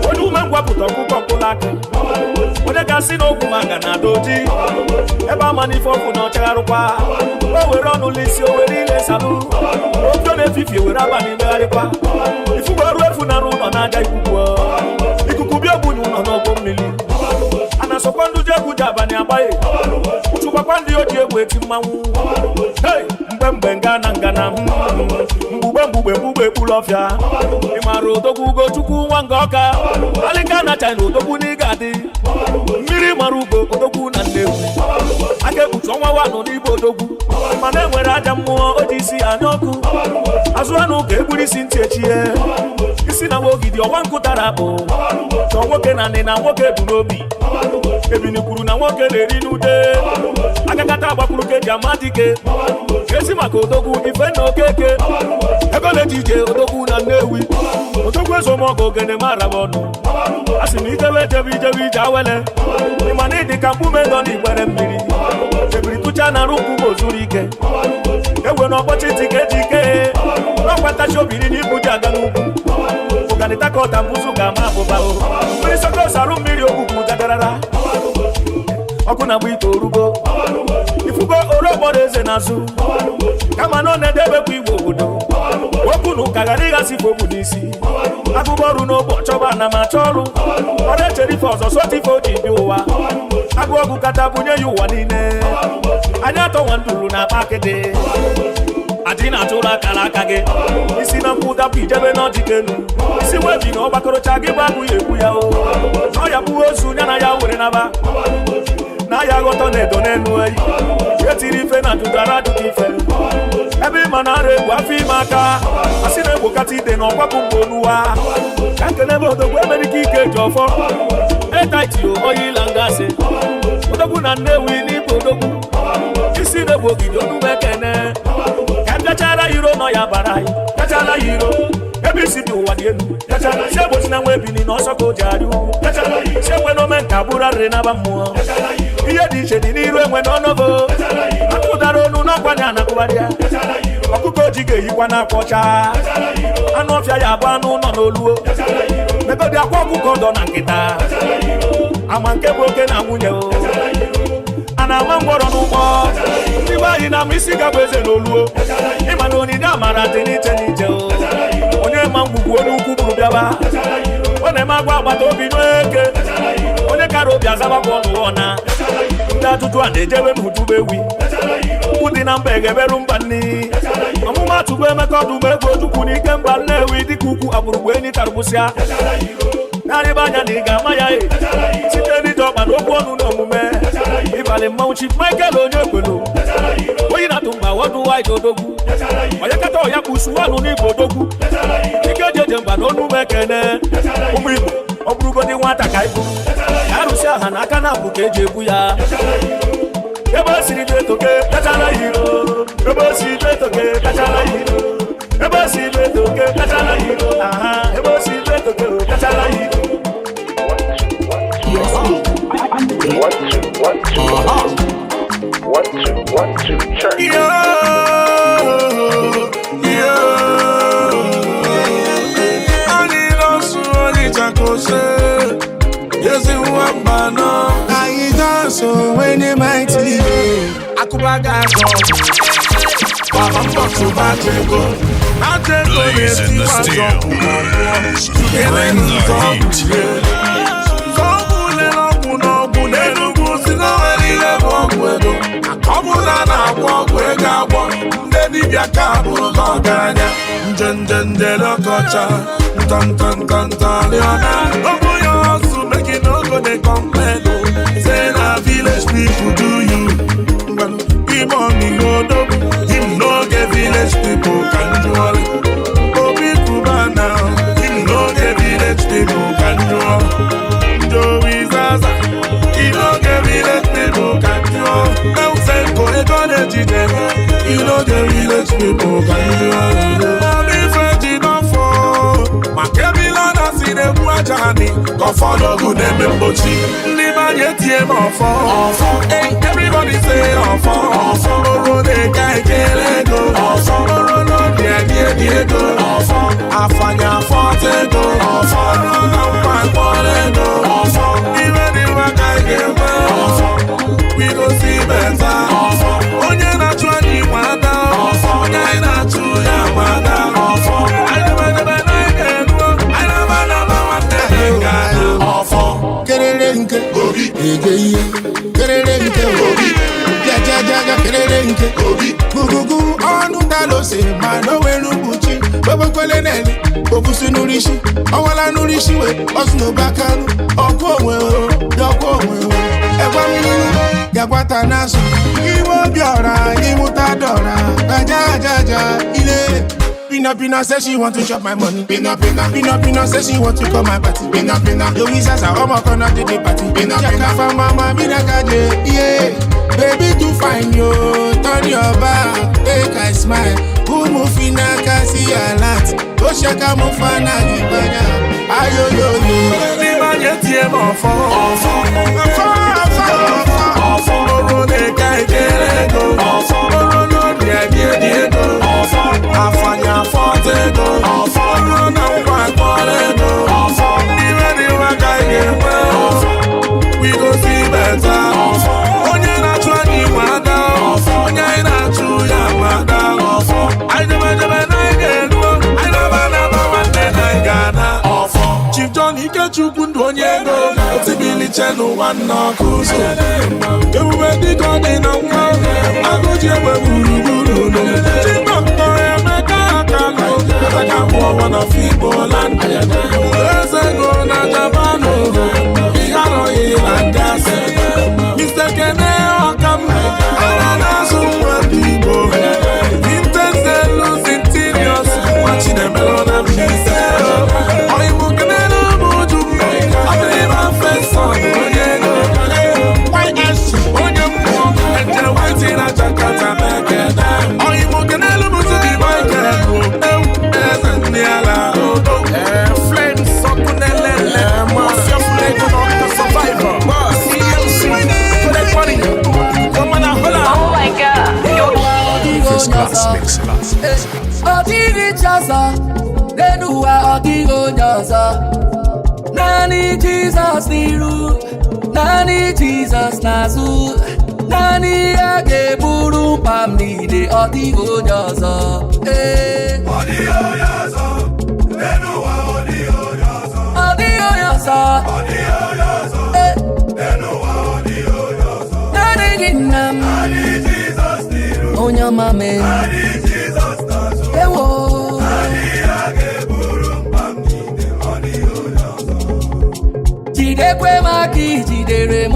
onye ume ngwapụta ọkụkọ mkpụrụ aka onye ga-asị na ogwu maka na ada oji ebe ama na ife ọkụ na ọchagharụkwa o were ọnụ lisi o were ile salụ ofe na-efifie were abalị megharịkwa ifugo ọrụ efu nara ụlọ n'aja ikuku ikuku bịa ogbunye ụlọ n'ọgbọ mmiri a na-asọkwa ndị ji egwu ji abalị agbaghị ụchụkwakwa ndị oji egwu eti mmanwụ hei mgbe mgbe ngana ngana mgbugbe mgbugbe mgbugbe ekpuru ọfịa ị maara odogwu ugochukwu nwa nga ọka alịka na China odogwu n'ịga adị mmiri mara ugo odogwu na Nnewi aka ekpuchi ọnwa wanụ n'igbe odogwu mana enwere aja mmụọ o ji isi anya ọkụ azụ anụ ka egburu isi ntị echie isi na ogidi ọwa nkụ tara akpụ chọọ nwoke na nị na nwoke bụ n'obi ebini kwuru na nwoke na-eri n'ude akakata agbakwuru ka eji ama dike ezi maka odogwu ife na okeke ego na-eji ije odogwu na Nnewi odogwu ezomọgụ ogene maraba ọnụ a sị m ijebe ejebe ijebe ije awele ịma na ịdị ka mkpume nọ n'igbere mmiri ebiri tụcha na arụ nkwụ ma ozuru ike ewe na ọkpọchi ntị ka eji ike n'ọkwa ntachi obiri na ibu ji aga n'ugwu ụganitakọta mbụzụ ga-ama abụba o mmiri sọkọs arụ mmiri ogwugwu dadarara ọkụ na-agba ite orugo ifugo oru okporo eze n'azụ kama na ọ na-edebekwa igwe obodo okwu na ụka ghara ịghasị ife okwu n'isi agụba ọrụ n'ogbe ọchọba na ma achọ ọrụ ọ na-echere ife ọzọ sọta ife o ji bi ụwa agụ ọgụ kata bunye ya ụwa niile anyị atọ nwa nduru na akpa akịdị adị na-atụrụ akara aka gị isi na nkwụ dapụ ijebe n'ọdịka elu isi webi na ọgbakọrọcha gị bụ agụ ya ekwu ya o na ọya bụ ozu ya na ya were naba na ya ghọtọ na-edo n'elu eyi etiri ife na dụdara adụdụ ife ebe ịma na ara egwu afọ ime aka asị na egbokata ide na ọgbapụ mgbe onuwa ka nkenebe odogwu emerike ike ji ọfọ etaiti oyi langasị odogwu na Nnewi n'igwe odogwu isi na-egbu ogidi onume ekene ka bịachara iro nọ ya bara anyị bịachara ya iro ebe isi dị ụwa dị elu si egbochi na nwa ebini na ọsọ ka o ji arị ugwu si ekwe na ome nka bụrụ arịrị naba mmụọ ihe dị iche dị n'iru enwe n'ọnọgo akụdara onu n'ọkwa na anakụgharị ya ọkụkọ oji ga-eyikwa n'akwa ọcha anụ ọfịa ya abụ anụ nọ n'oluo megodi akwa ọkụkọ dọ na nkịta ama nke bụ oke na nwunye o a na-ama ngwọrọ n'ụgbọ ndị be anyị. Onyinye dị na mma isi gabụ eze n'oluo. Ịma na onyinye amara dị n'iche n'iche o. Onye ma ngwugwu onye ukwu bụrụ bịaba. Ọ na-eme agwa agbata obi n'eke. Onye kara obi azabakwa ọnụ ọna. Ndị ajụjụ a na-ejebe m hụtube ewi. Ukwu dị na mba egeberu mba nni. Ọmụmatụ bụ Emeka ọdụm egwu Ojukwu n'ike mba Nnewi dịka ukwu agbụrụgbu enyi tarụgbụsịa. Narịba anya na ị ga-ama ya e. Site n'ije ọkpa na okwu ọnụ na omume. Ịbalị mmanwụ Chief Michael onye ekwelu. Oyi na tụmba wọdụ waịd odogwu. Onye kata ọya kwụsụ ọnụ n'igbo odogwu. Ike jeje mba na onu m ekene. Ụmụ Igbo ọ bụrụgodị nwata ka ịbụ. Ka arụsị aha na aka na-abụ ka eji ebu ya. Ebe o siri dị etoke kachara iro. Ebe o siri dị etoke kachara iro. Ebe o siri dị etoke kachara iro. Aha, ebe o siri dị etoke kachara iro. 1 2 1 2 1 2 1 2 check. Yo, yo. Anyị nọsụ onye chakose. Yezi nwamba nọ. Anyị dance when the mighty. Akụbaga agọ. Baba mbọchụ bachego. Achego Blazing the steel. Bring the heat. N'ọgwụ n'Enugwu si na nwere ihe bụ ọgwụ ego. Ọ bụ na a na-agwọ ọgwụ ego agwọ, ndị dibịa ka bụrụ ka ọgaranya. Nje nje nje lọkọcha, ntọntọntọntọrịọna. Open your hustle, make you no go dey complain o. Say na village people do you. Igbo odogwu, him no get village people ka njụọrị. Obi Cubana, him no get village people ka njụọ. Joey Zaza, he no get village people can do. Elsenko, ego na-ejide, he no get village people can do. Mami Feji n'ọfọ, maka ebila na si na-egwu aja anyị, ka ụfọdụ ọgụ na-eme mgbochi. Ndị be anyị etie m ọfọ, hey, everybody say ọfọ, ọfọ. Oro na-eke ekele ego, ọfọ. Oro n'obi edi edi ego, ọfọ. Afanya afọta ego, ọfọ. Oro na nkwa akpọrọ ego, ọfọ. Iwe dị mma ka anyị ga-enwe, ọfọ. We go see better, ọfọ. Onye na-achụ anyị nwe ada, ọfọ. Onye anyị na-achụ ya nwe ada, ọfọ. Anyị debe na anyị ga-eruo, anyị na-aba na-aba nwanne anyị ga-ada, ọfọ. Kerere nke obi ege ihe. Kerere nke obi jajajaja kerere nke obi gugugu ọnụ dalose ma n'onwere mkpuchi gbebekwele nele obusi n'urisi ọwala n'urisi we ọsụ n'ụbakarụ ọkụ onwe o yọkụ onwe o ẹgwa mmiri gagwata n'azụ iwe obi ọra ịmụta dọra aja aja aja ile. Pina Pina say she want to chop my money. Pina Pina Pina Pina say she want to come my party. Pina Pina Joey Zaza ọmọ kan náà dé party. Pina Pina fa mama mi na kaje. Yeah, baby too fine yo, turn your back, make I smile. Umu fina kasi alert, oshaka mu fana jibanya. Ayo yo yo. Ndị be anyị etie m ọfọ, ọfọ, ọfọ, ọfọ, ọfọ. Oro na-eke ekele ego, ọfọ. Oro n'obi edi edi ego, ọfọ. Afanya afọta ego, ọfọ. Oro na nkwa akpọrọ ego, ọfọ. Iwe dị mma ka anyị ga-enwe, ọfọ. We go see better, ọfọ. Onye na-achụ anyị nwe ada, ọfọ. Onye anyị na-achụ ya nwe ada, ọfọ. Anyị debe debe na anyị ga-eruo, anyị na-aba na-aba nwanne na anyị ga-ana, ọfọ. Chief John Ikechukwu ndụ onye ego, otibiliche n'ụwa nna ọkụ ụzọ. Ebube dịka ọ dị na nwa, agụji egbe gburugburu ụlọ. Chidọkta Emeka Akalụ, Emeka bụ ọnwa na Igbo land. Eze ego na Japan, ihe arọghị na gasị. Mr. Kene Ọkam, ara na-azụ nwa ndị Igbo. Vintage Luz Interiors, nwa Chinemelo na Mbaise. Ọyịmụ Kenelu bụ Uju, Abịrịba Fesọn, onye ego. YS, onye mmụọ, Eje White na Jakarta na-ekene. Ọyịmụ Kenelu bụ Zubi Michael, ewu eze ndị ala odo. Flames ọkụ na-elele, ọfịa fụrụ ego na ọkụ survivor. CMC, collect money, woman ahola. Oh my God. First class mixing. Ọ dịghị chi ọzọ n'elu ụwa, ọ dịghị onye ọzọ. Naanị Jizọs n'iru, naanị Jizọs n'azụ, naanị ya ga-eburu mkpa mkpa m niile, ọ dịghị onye ọzọ. Ee, ọ dịghị onye ọzọ. Ọ dịghị onye ọzọ. Ee. Naanị gị, nna m, onye ọma mee. Ewo. Jidekwe m aka ijidere m,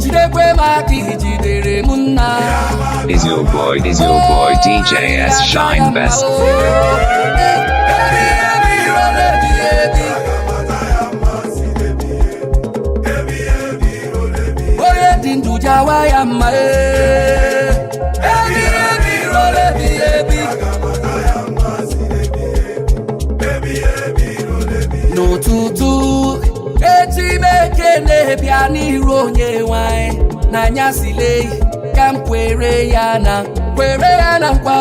jidekwe m aka ijidere m, nna. Is your boy, is your boy DJ S Shine Best. Onye dị ndụ jawa ya mma ee. Ebi ebi rọrọ ebi ebi. N'ụtụtụ echi m ekele bịa n'iru onye nwanyị n'anyasịle ka m kwere ya na kwere ya na nkwa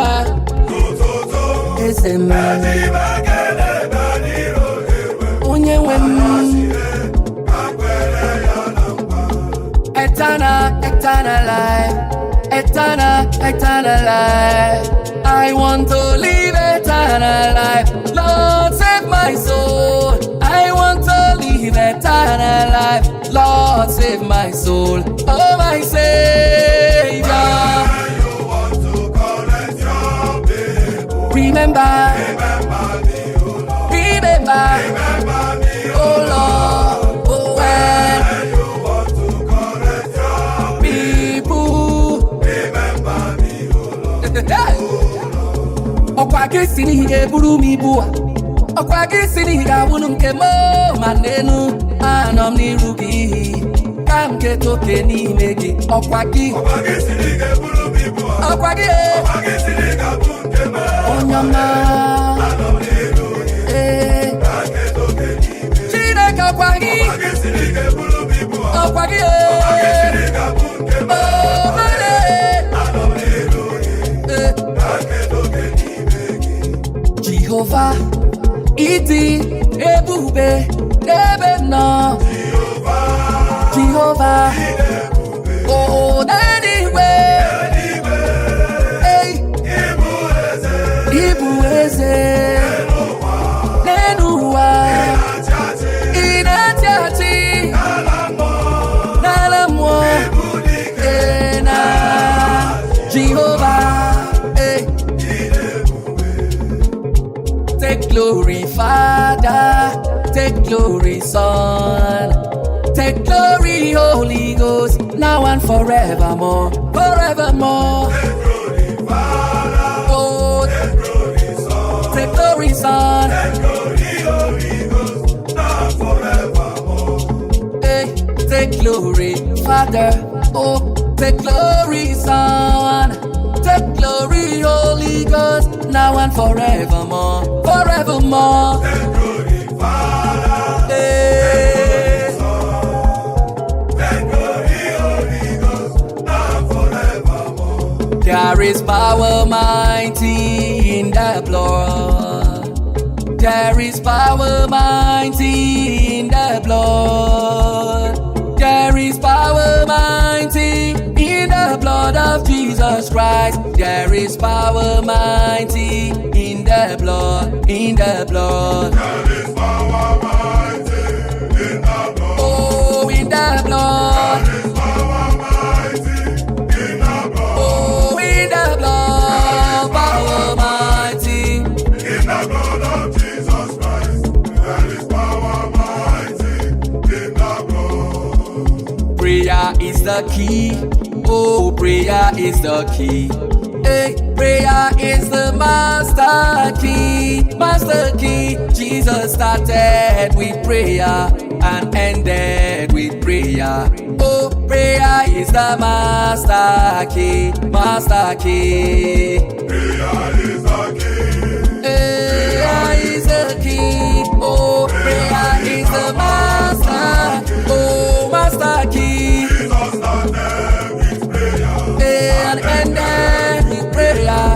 eze m, onye nwe m. Eternal, eternal life, eternal, eternal life. I want to live eternal life. Lord, save my soul. I want to live eternal life. Lord, save my soul. Oh, my Savior. Remember, remember, oh Lord, oh when people. Ọkwa gị si n'ihi ga-eburu m ibu a, ọkwa gị si n'ihi ga-awụnụ nke m o, ma n'enu anọ m n'iru gị ka m keta oke n'ime gị. Ọkwa gị, ọkwa gị e. Onye ọma ee, Chineke, ọkwa gị, ọkwa gị e. Oh, mane. Eh. Jehova, ịdị ebube n'ebe m nọ. Jehova, o n'eluigwe. Ei, ịbụ eze n'elu ụwa, ị na-achị achị n'ala mmụọ. Ee, na Jehova, eh. Take glory, Father. Take glory, Son. Take glory, Holy Ghost, now and forevermore. Forevermore. Oh, take glory, Son. Hey, take glory, Father. Oh, take glory, Son. Take glory, Holy Ghost, now and forevermore. Forevermore. Hey. There is power mighty in the blood. There is power mighty in the blood. There is power mighty in the blood of Jesus Christ. There is power mighty in the blood, in the blood. Oh, in the blood. Oh, in the blood, power mighty. In the blood of Jesus Christ, there is power mighty in the blood. Prayer is the key. Oh, prayer is the key. Hey, prayer is the master key. Master key. Jesus started with prayer and ended with prayer. Oh, prayer is the master key. Master key. Prayer is the key. Prayer is the key. Oh, prayer is the master. Oh, master key. Jesus started with prayer And ended with prayer.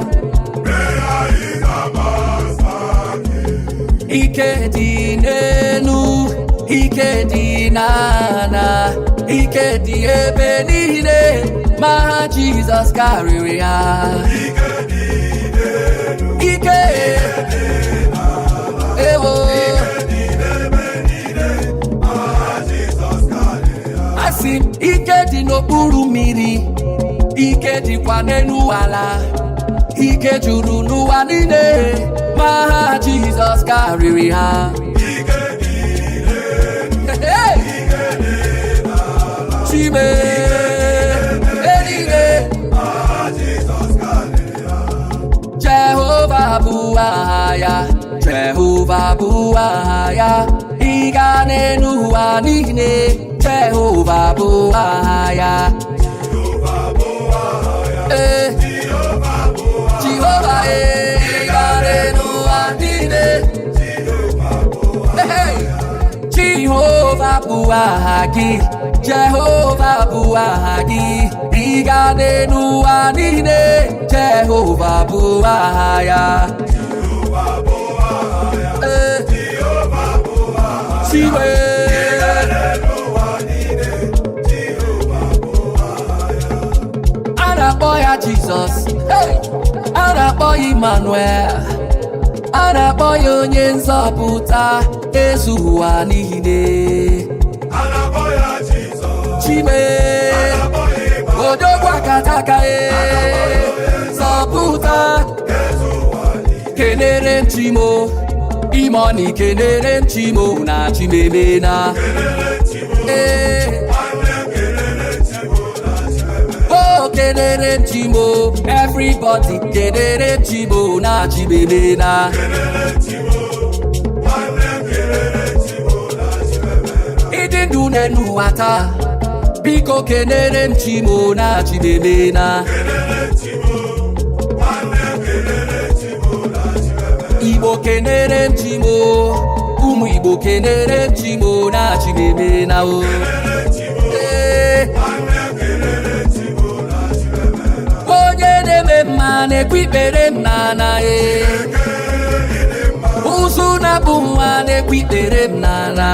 Prayer is the master key. Ike dị n'elu, ike dị n'ala, ike Ike dị ebe niile, ma ha Jizọs karịrị ha. Ike ewo. Asị m, ike dị n'okpuru mmiri, ike dịkwa n'elu ala, ike juru n'ụwa niile, ma ha Jizọs karịrị ha. Hey! Chime eluigwe. Jehova bụ aha ya, Jehova bụ aha ya, ịga n'elu ụwa niile, Jehova bụ aha ya. Ee, Jehova, ee, ịga n'elu ụwa niile. Hey! Jehova bụ aha gị, Jehova bụ aha gị, ịga n'elu ụwa niile, Jehova bụ aha ya. Ee, Chiwe. A na-akpọ ya Jizọs, hey! A na-akpọ ya Emmanuel, a na-akpọ ya onye nzọpụta ezu ụwa niile. Chime odogwu akataka e zọpụta. Kenere m Chimo imoni, kenere m Chimo na Chimemena. Ee, oh, kenere m Chimo, everybody kenere m Chimo na Chimemena. Ịdị ndụ n'elu ụwa taa, biko kenere m Chimo na Chimemena. Igbo kenere m Chimo, ụmụ Igbo kenere m Chimo na Chimemena o. Ee. Onye na-eme mma na-ekwe ikpere m n'ala e. Ụzụ na-abụ nwa na-ekwe ikpere m n'ala.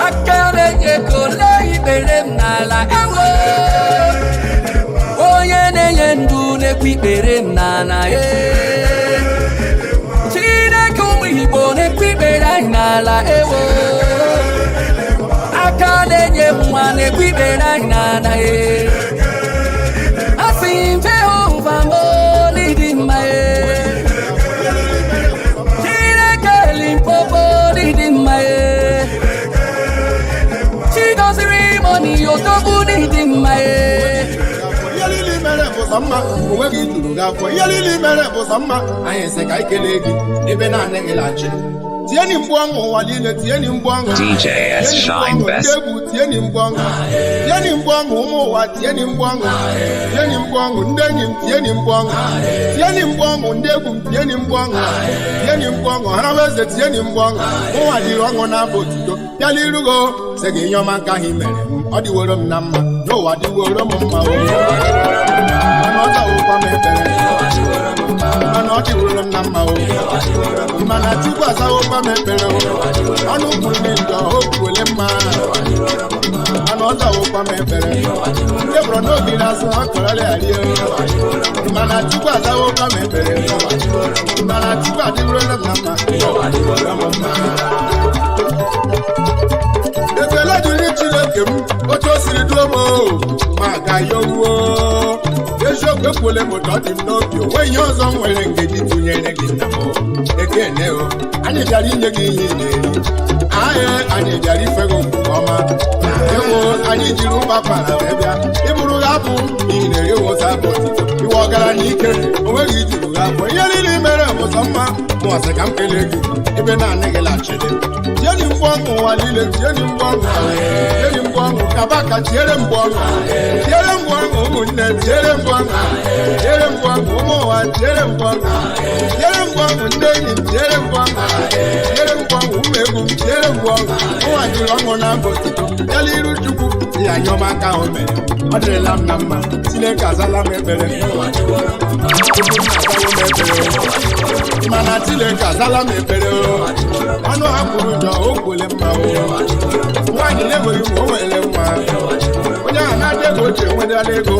Aka na-enye kole ikpere m n'ala ewo. Onye na-enye ndụ na-ekwe ikpere m n'ala e. Chineke ụmụ Igbo na-ekwe ikpere anyị n'ala ewo. Aka na-enye nwa na-ekwe ikpere anyị n'ala e. Asị m Jehova m n'ịdị mma e. Chineke Limpopo n'ịdị mma e. Chigoziri Imoni Odogwu n'ịdị mma e. Ihe niile i mere bụ sọ mma, onwe gị juru gị afọ. Ihe niile i mere bụ sọ mma, anyị sị ka anyị kelee gị ebe naanị gị laghachi. Tieni mkpu ọṅụ ụwa niile, tieni mkpu ọṅụ. DJ S Tieni mkpu Shine ọṅụ, ndị Best. egwu, tieni mkpu ọṅụ. Tieni mkpu ọṅụ ụmụ ụwa, tieni mkpu ọṅụ. Tieni mkpu ọṅụ ndị enyi m, tieni mkpu ọṅụ. Tieni mkpu ọṅụ ndị egwu m, tieni mkpu ọṅụ. Tieni mkpu ọṅụ harawa eze, tieni mkpu ọṅụ. Ụwa jiri ọṅụ na-abụ otuto. Bịala irugo, sị gị ihe ọma nke ahụ i mere m, ọ dịworo m na mma, n'ụwa dịworo m mma o. Mana ọ zawokwa m ekpere. Mana ọ dịworo m na mma o. Mana Chukwu azawokwa m ekpere o. Ọnụ kwuru m njọ, o kwuole mma. Mana ọ zawokwa m ekpere. Ndị bụrụ n'obi na-asụ ha kọrọla ya rie o. Mana Chukwu azawokwa m ekpere. Mana Chukwu adịworola m na mma. Mma. Ekele dịrị Chineke m, otu o siri duo m o, ma ga ya owuo. Eziokwu ekwuole m ụtọ dị m n'obi, o nweghị ihe ọzọ m nwere nkeji tụnyere gị nna m. Ekene o, anyị bịara inye gị ihe ị na-eri. Aye, anyị bịara ife gị nke ọma. Ewo, anyị jiri ụkpa kpara wee bịa. Ịbụrụ gị abụ, ị na-eri wụsa bụ otito. Iwe ọgaranya ike, o nweghị ijuru gị afọ. Ihe niile i mere bụ sọ mma, mụ ọsị ka m kelee gị, ebe naanị gị laghachiri. Tieni mkpu ọṅụ ụwa niile, tieni mkpu ọṅụ. Tieni mkpu ọṅụ, kaba ka tiere mkpu ọṅụ. Tiere mkpu ọṅụ ụmụnne, tiere mkpu ọṅụ. Tiere mkpu ọṅụ ụmụ ụwa, tiere mkpu ọṅụ. Tiere mkpu ọṅụ ndị enyi m, tiere mkpu ọṅụ. Tiere mkpu ọṅụ ụmụ egwu m, tiere mkpu ọṅụ. Ụwa jiri ọṅụ na mbụ otito. Bịala iru Chukwu, ya ihe ọma aka ahụ mere ọ dịrịla m na mma. Chineke azala m ekpere. Chukwu nna azawo m ekpere, mana Chineke azala m ekpere. Ọnụ ha kwuru njọ, o kwule mma. O nwaanyị na-enweghị nwa, o nwere nwa. Onye ahụ na-adị ego ochie enwedala ego,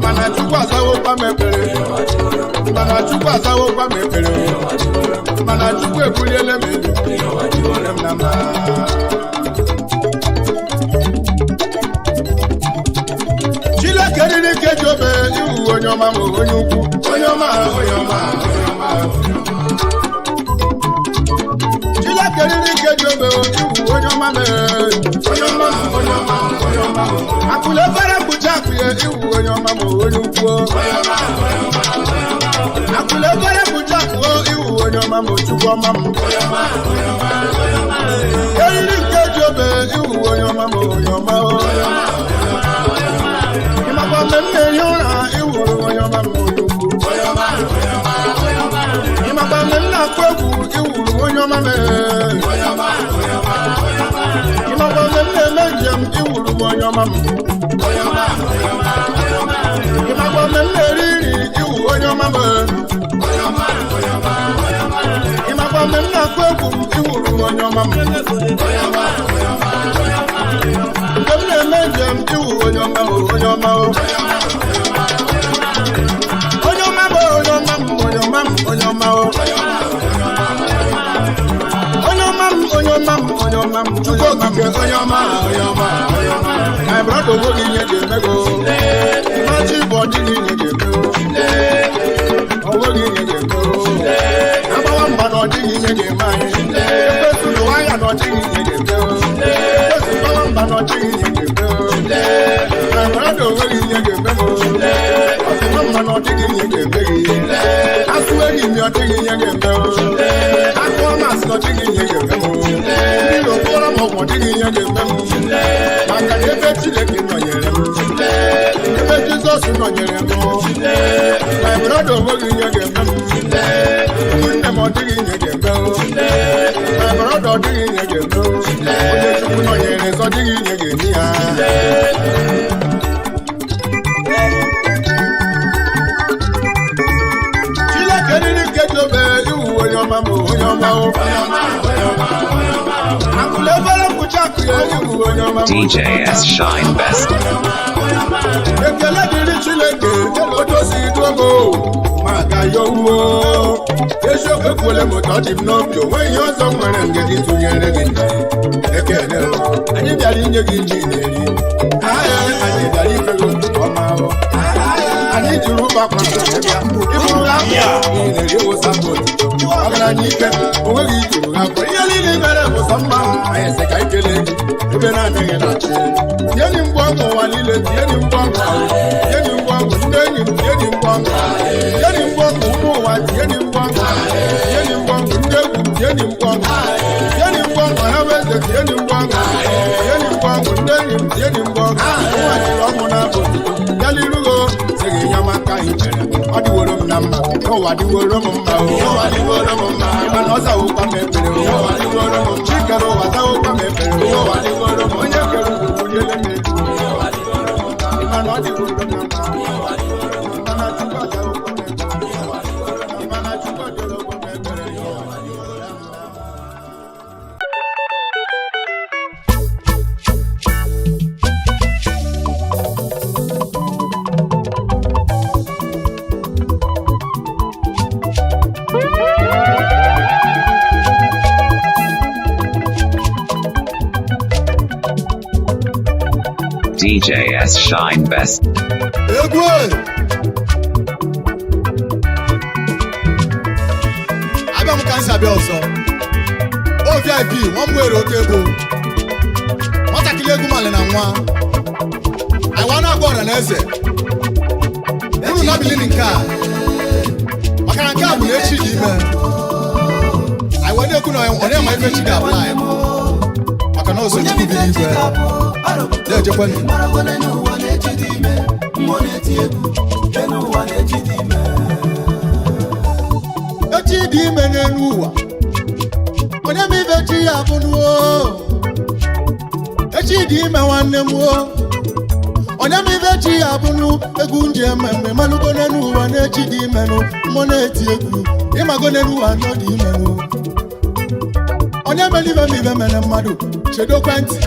mana Chukwu azawokwa m ekpere, mana Chukwu azawokwa m ekpere, mana Chukwu ebuliela m elu m na mma. Chineke riri ike ji obe iwu onye ọma ma onye ukwu, onye ọma, onye ọma, onye ọma. Chineke riri ike ji obe iwu onye ọma mere onye ọma, onye ọma, onye ọma. Akụla efere mkpuchi akụ ya iwu onye ọma ma onye ukwu. Akụla efere mkpuchi akụ iwu onye ọma ma Chukwu ọma m. Eriri nke ji obe iwu onye ọma ma onye ọma. Ịmakwa mgbe m na-ehi ụra iwuru onye ọma ma onye ukwu. Ịmakwa mgbe m na-akụ egwu iwuru onye ọma mere. Ịmakwa mgbe m na-eme njem iwuru m onye ọma m. Ịmakwa mgbe m na-eri nri iwu onye ọma m. Ịmakwa mgbe m na-akụ egwu iwuru m onye ọma m. Mgbe m na-eme njem iwu onye ọma m, onye ọma o. Onye ọma m, onye ọma m, onye ọma m, onye ọma o. Onye ọma m, onye ọma m, onye ọma m, Chukwu okike, onye ọma, onye ọma, onye ọma. My brother, onweghị ihe ga-eme go. Mmachi bụ ọdịghị ihe ga-eme o. Onweghị ihe ga-eme o. Agbawa mba na ọdịghị ihe ga-eme anyị. Ekwesu lụwa ya na ọdịghị ihe ga-eme o. Ekwesu gbawa mba na ọdịghị ihe ga-eme o. My brother, onweghị ihe ga-eme m o. Ọtụtụ mma na ọdịghị ihe ga-eme gị. Asụ enyi m, ọdịghị ihe ga-eme o. Akụọ masị na ọdịghị ihe ga-eme m o. Mmiri okporo m ọgwụ, ọdịghị ihe ga-eme m. Maka na ebe Chineke nọnyere m, ebe Jizọs nọnyere m, my brother, onweghị ihe ga-eme m. Ụmụnne m, ọdịghị ihe ga-eme o. My brother, ọdịghị ihe ga-eme o. Onye Chukwu nọnyere, sọ ọdịghị ihe ga-eme ya. Chineke riri nke ji obe iwu onye ọma ma onye ọma o. Akụla efere mkpuchi akụ ya iwu onye ọma ma onye DJ S Shine Best. Ekele dịrị Chineke otu o si duo m o, maka ya owuwo. Eziokwu ekwuole m ụtọ dị m n'obi, o nweghị ihe ọzọ m nwere ngeji tụnyere gị nne. Ekele o, anyị bịara inye gị ji na-eri. Anyị bịara ife gị otuto ọma o. Anyị jiri ụba kwara bịa ịbụrụ ha na-eri wụsa m otito ọgaranya ike onweghị ijuru ha afọ. Ihe niile mere bụ sọ mma. Anyị sị ka anyị kelee gị ebe na-adịghị na chi. Tienyi mgbe ọṅụ ụwa niile, tienyi mgbe ọṅụ, tienyi mgbe ọṅụ ndị enyi m, tienyi mgbe ọṅụ, tienyi mgbe ọṅụ ụmụ ụwa, tienyi mgbe ọṅụ, tienyi mgbe ọṅụ ndị egwu, tienyi mgbe ọṅụ, tienyi mgbe ọṅụ ha bụ eze, tienyi mgbe ọṅụ, tienyi mgbe ọṅụ ndị enyi m, tienyi mgbe ọṅụ ụwa jiri ọṅụ na-abụ otuto ya n'irugo sịghị ya maka anyị mere ọ dịworo m na mma. N'ụwa dịworo m mma o, n'ụwa dịworo m mma. Mana ọ zawokwa m ekpere o, n'ụwa dịworo m. Chi kere ụwa zawokwa m ekpere o, n'ụwa dịworo m. Onye kere ụwa buliele m elu, mana ọ dịworo m na mma. Mana Chukwu azawokwa m ekpere, mana Chukwu adịrọkwa m ekpere, n'ụwa dịworo m mma. DJ S Shine Best. Egwu e! Abịa m ka m si abịa ọzọ. O VIP nwa m nwere oke ego nwatakịrị egwu mali na nwa anyị wa na-agwa ọra na eze unu nabilini nke a, maka na nke a bụ na echi dị ime anyị wee na-ekwu na ọ na-ema ife chi ga-abụ anyị, maka na ọzọ Chukwu bi n'igwe na-ejekwenụ. Echi dị ime n'elu ụwa, onye ma ibe chi ya bụ nuo. Echi dị ime nwanne m o. Onye m ibe chi ya bụnụ egwu nji eme mgbe malụgo n'elu ụwa na-echi dị imenụ mmụọ na-eti egwu ịmago n'elu ụwa n'ọ dị imenụ. Onye mere ibe m ibe mere mmadụ chedo ekwentị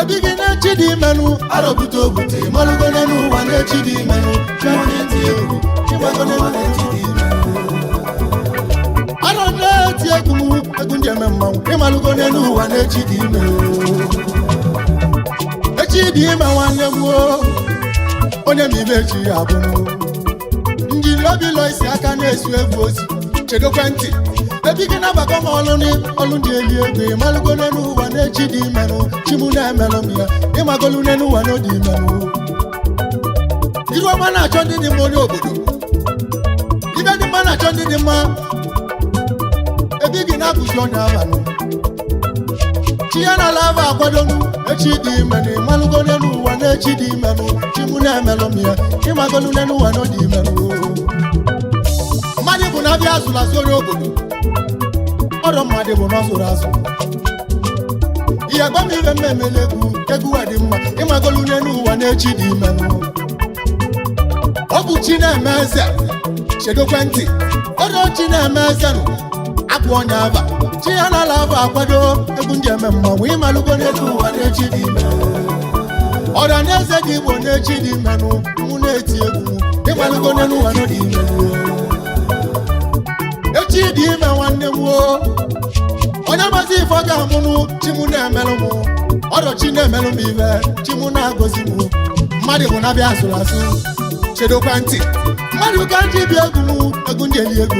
ebi gị na-echi dị imenụ arọbute obute malụgo n'elu ụwa na-echi dị imenụ mmụọ na-eti egwu ịmago n'elu ụwa na-echi dị imenụ. Arọ na-eti egwu m egwu nji eme mmanwụ ịmalụgo n'elu ụwa na-echi dị imenụ. Echi dị ime nwanne m o, onye m ibe chi ya abụnụ. Njiri obi lọ isi aka na-esu egwu ozi chedokwe ntị ebi gị nabakọ m ọlụ ni ọlụ ndị eli ego ịmalụgo n'elu ụwa na-echi dị imenụ chi mụ na-emelụ m ya ịmagolu n'elu ụwa n'odi imenụ. Iru ọma na-achọ ndị dị mma onye obodo ibe dị mma na-achọ ndị dị mma ebi gị na-abụzi onye abanụ chi ya na lava akwadonu echi dị imenụ ịmalụgo n'elu ụwa na-echi dị imenụ chi mụ na-emelụ m ya ịmagolu n'elu ụwa n'odi imenụ. Mmadụ bụ na abịa azụrụ azụ onye obodo ọrụ mmadụ bụ na ọ zụrụ azụ ihe gwa m ibe m emela egwu egwu a dị mma ịmagolu n'elu ụwa na-echi dị imenụ. Ọ bụ chi na-eme eze chedokwe ntị ọrụ chi na-eme eze nụ abụ onye aba chi ya na ala abụ akwado egwu ndị eme mmanwụ ịmalụgo n'elu ụwa na-echi dị ime. Ọra na eze dị Igbo na-echi dị imenụ mụ na-eti egwu ịmalụgo n'elu ụwa n'ọdị ime. Echi dị ime nwanne m o, onye mazi ife ọ ga-amụnụ chi mụ na-emelụ m ọrọ chi na-emelụ m ibe chi mụ na-agọzi m. Mmadụ bụ na-abịa azụrụ azụ chedokwa ntị mmadụ ka ndị bi egwu m egwu ndị eli ego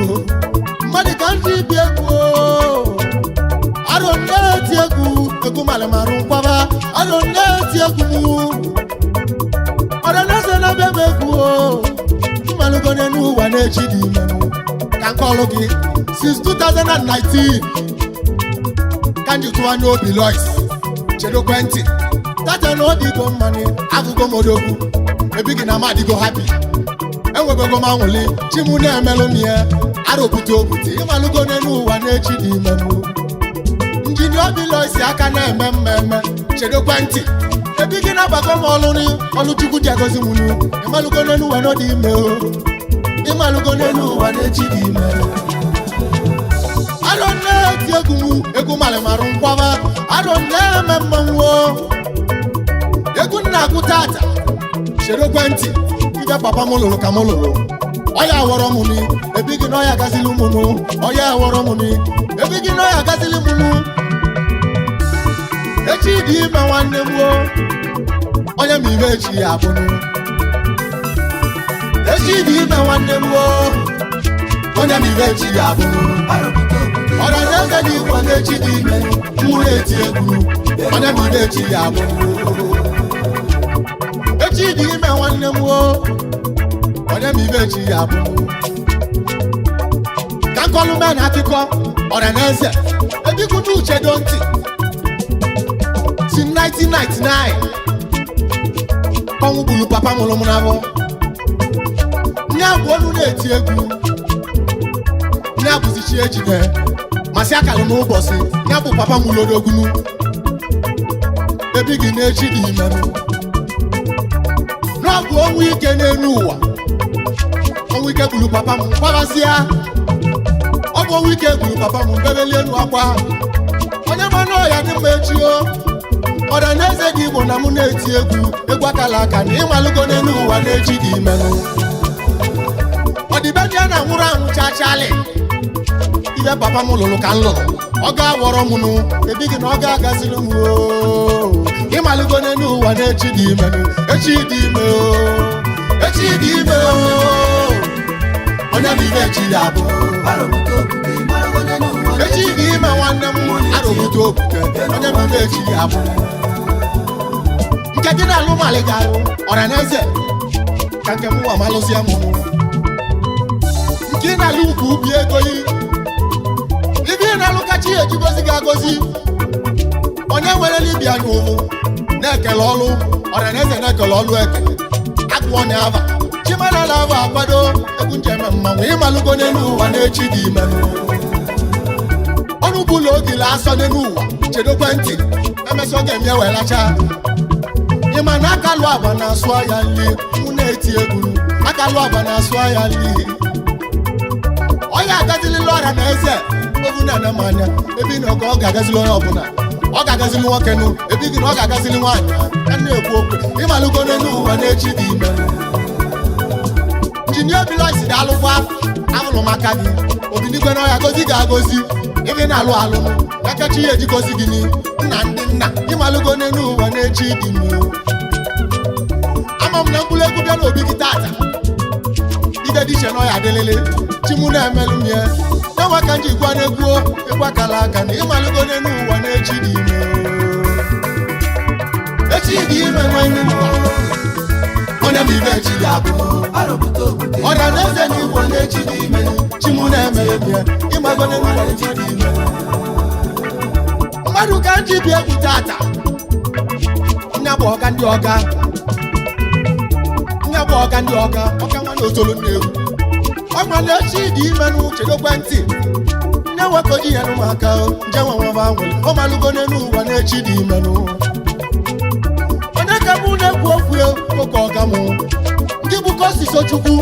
mmadụ ka ndị bi egwu o. Arọ na-eti egwu egwu malụmarụ nkwaba arọ na-eti egwu m ọrọ na-eze na-abịa m egwu o mmalụgo n'elu ụwa na-echi dị imenụ. Ka nke ọlụ gị since 2019 ka nji tụwa n'obi Lois chedokwe ntị tata na ọ dịgo mmanụ agụgo m odogwu ebi gị na m adịgo happy enwebego m anwụli chi mụ na-emelụ m ya arọbute obute ịmalụgo n'elu ụwa na-echi dị imenụ. Njini obi Lois aka na-eme mmemme chedokwe ntị ebi gị na-agbakọ m ọlụ ọlụ Chukwu ji agọzi m nụ ịmalụgo n'elu ụwa n'ọdị ime o ịmalụgo n'elu ụwa na-echi dị ime. Arọ na-eti egwu m egwu malụmarụ nkwaba arọ na-eme mmanwụ o egwu nna agụ tata chedokwe ntị ibe papa m lụrụ ka m lụrụ ọya awọrọ m ni ebi gị na ọya agazili m nụ ọya awọrọ m ni ebi gị na ọya agazili m nụ. Echi dị ime nwanne m o, onye m ibe echi ya abụnụ. Echi dị ime nwanne m o, onye m ibe echi ya abụnụ. Ọra na eze dị Igbo na-echi dị ime mụ na-eti egwu onye m ibe echi ya abụnụ. Echi dị ime nwanne m o, onye m ibe echi ya abụnụ. Ka nkọlụ mee na akụkọ ọra na eze ebikutu uche do ntị si 1999 ọnwụ gburu papa mụrụ m n'afọ. Nye bụ olu na-eti egwu nye bụzi chi ejide masị akalụ n'ụbọchị nye bụ papa m lodogunu ebi gị na-echi dị imenụ. N'ọbụ ọnwụ ike n'elu ụwa ọnwụ ike gburu papa m kwabasịa ọ bụ ọnwụ ike gburu papa m mbebeli elu akwa onye ma na ọya dị mma echi o. Ọra na eze dị Igbo na mụ na-eti egwu egwu akala aka na ịmalụgo n'elu ụwa na-echi dị imenụ. Ọdịbedị a na-anwụrụ anwụ chachalị ibe papa m lụrụ ka m lụrụ ọ ga-awọrọ m nụ ebi gị na ọ ga-agaziri m o ịmalụgo n'elu ụwa na-echi dị imenụ. Echi dị ime o, echi dị ime o, onye bụ ibe echi ya bụ. Echi dị ime nwanne m arụbute okwute onye bụ ibe echi ya bụ. Nke gị na-alụ malị ga-alụ ọra na eze ka nke m nwa malụzie m nke ị na-alụ ukwu ubi ego yi ibe ị na-alụ kachi ejigozi gị agọzi onye nwere libia na ụmụ na-ekele ọlụ ọra na eze na-ekele ọlụ eke agụọ na ava chimanala ava akwado egwu njem mmanwụ ịmalụgo n'elu ụwa na-echi dị imenụ. Ọnụ bụla ogile asọ n'elu ụwa chedokwe ntị emesịa ọ ga-eme welacha. Ịma na akalụ agba na-asụ ahịa nli mụ na-eti egwu akalụ agba na-asụ ahịa nli. Onye agazilila ọrịa na eze ovu na-ene m anya ebi na ọga ọ ga-agazili onye ọbụla ọ ga-agazili nwoke nụ ebi gị na ọ ga-agazili nwaanyị a na-ekwu okwu ịmalụgo n'elu ụwa na-echi dị ime. Injinia Biloisi daalụkwa ahụrụ m aka gị obinigwe n'ọhịa gozi ga-agozi ebe na-alụ alụ akachi ya ejigozi gị nna ndị nna ịmalụgo n'elu ụwa na-echi dị ime. Ama m na mkpụrụ egwu bịa n'obi gị tata ibe dị iche n'ọhịa adịlịlị chimu na-emelụ m ya na-enwe ka nji gwa n'egwu egwu akala aka na ịmalụgo n'elu ụwa na-echi dị ime. Echi dị ime nwanne m onye m ibe echi dị abụ ọrịa na eze na igbo na-echi dị ime chimu na-emelụ m ya ịmago n'elu ụwa na-echi dị ime. Mmadụ ka nji bi egwu tata nya bụ ọga ndị ọga nya bụ ọga ndị ọga ọka nwa na otolu nnewu ọma na-echi dị ime n'uche ntị nne nwekoji ya n'ụmụaka nje nwenweba nwere ọ malụgo n'elu ụwa na-echi dị ime nụ. Onye ka mụ na-ekwu okwu oke ọga mụ ndị bụ Kosiso Chukwu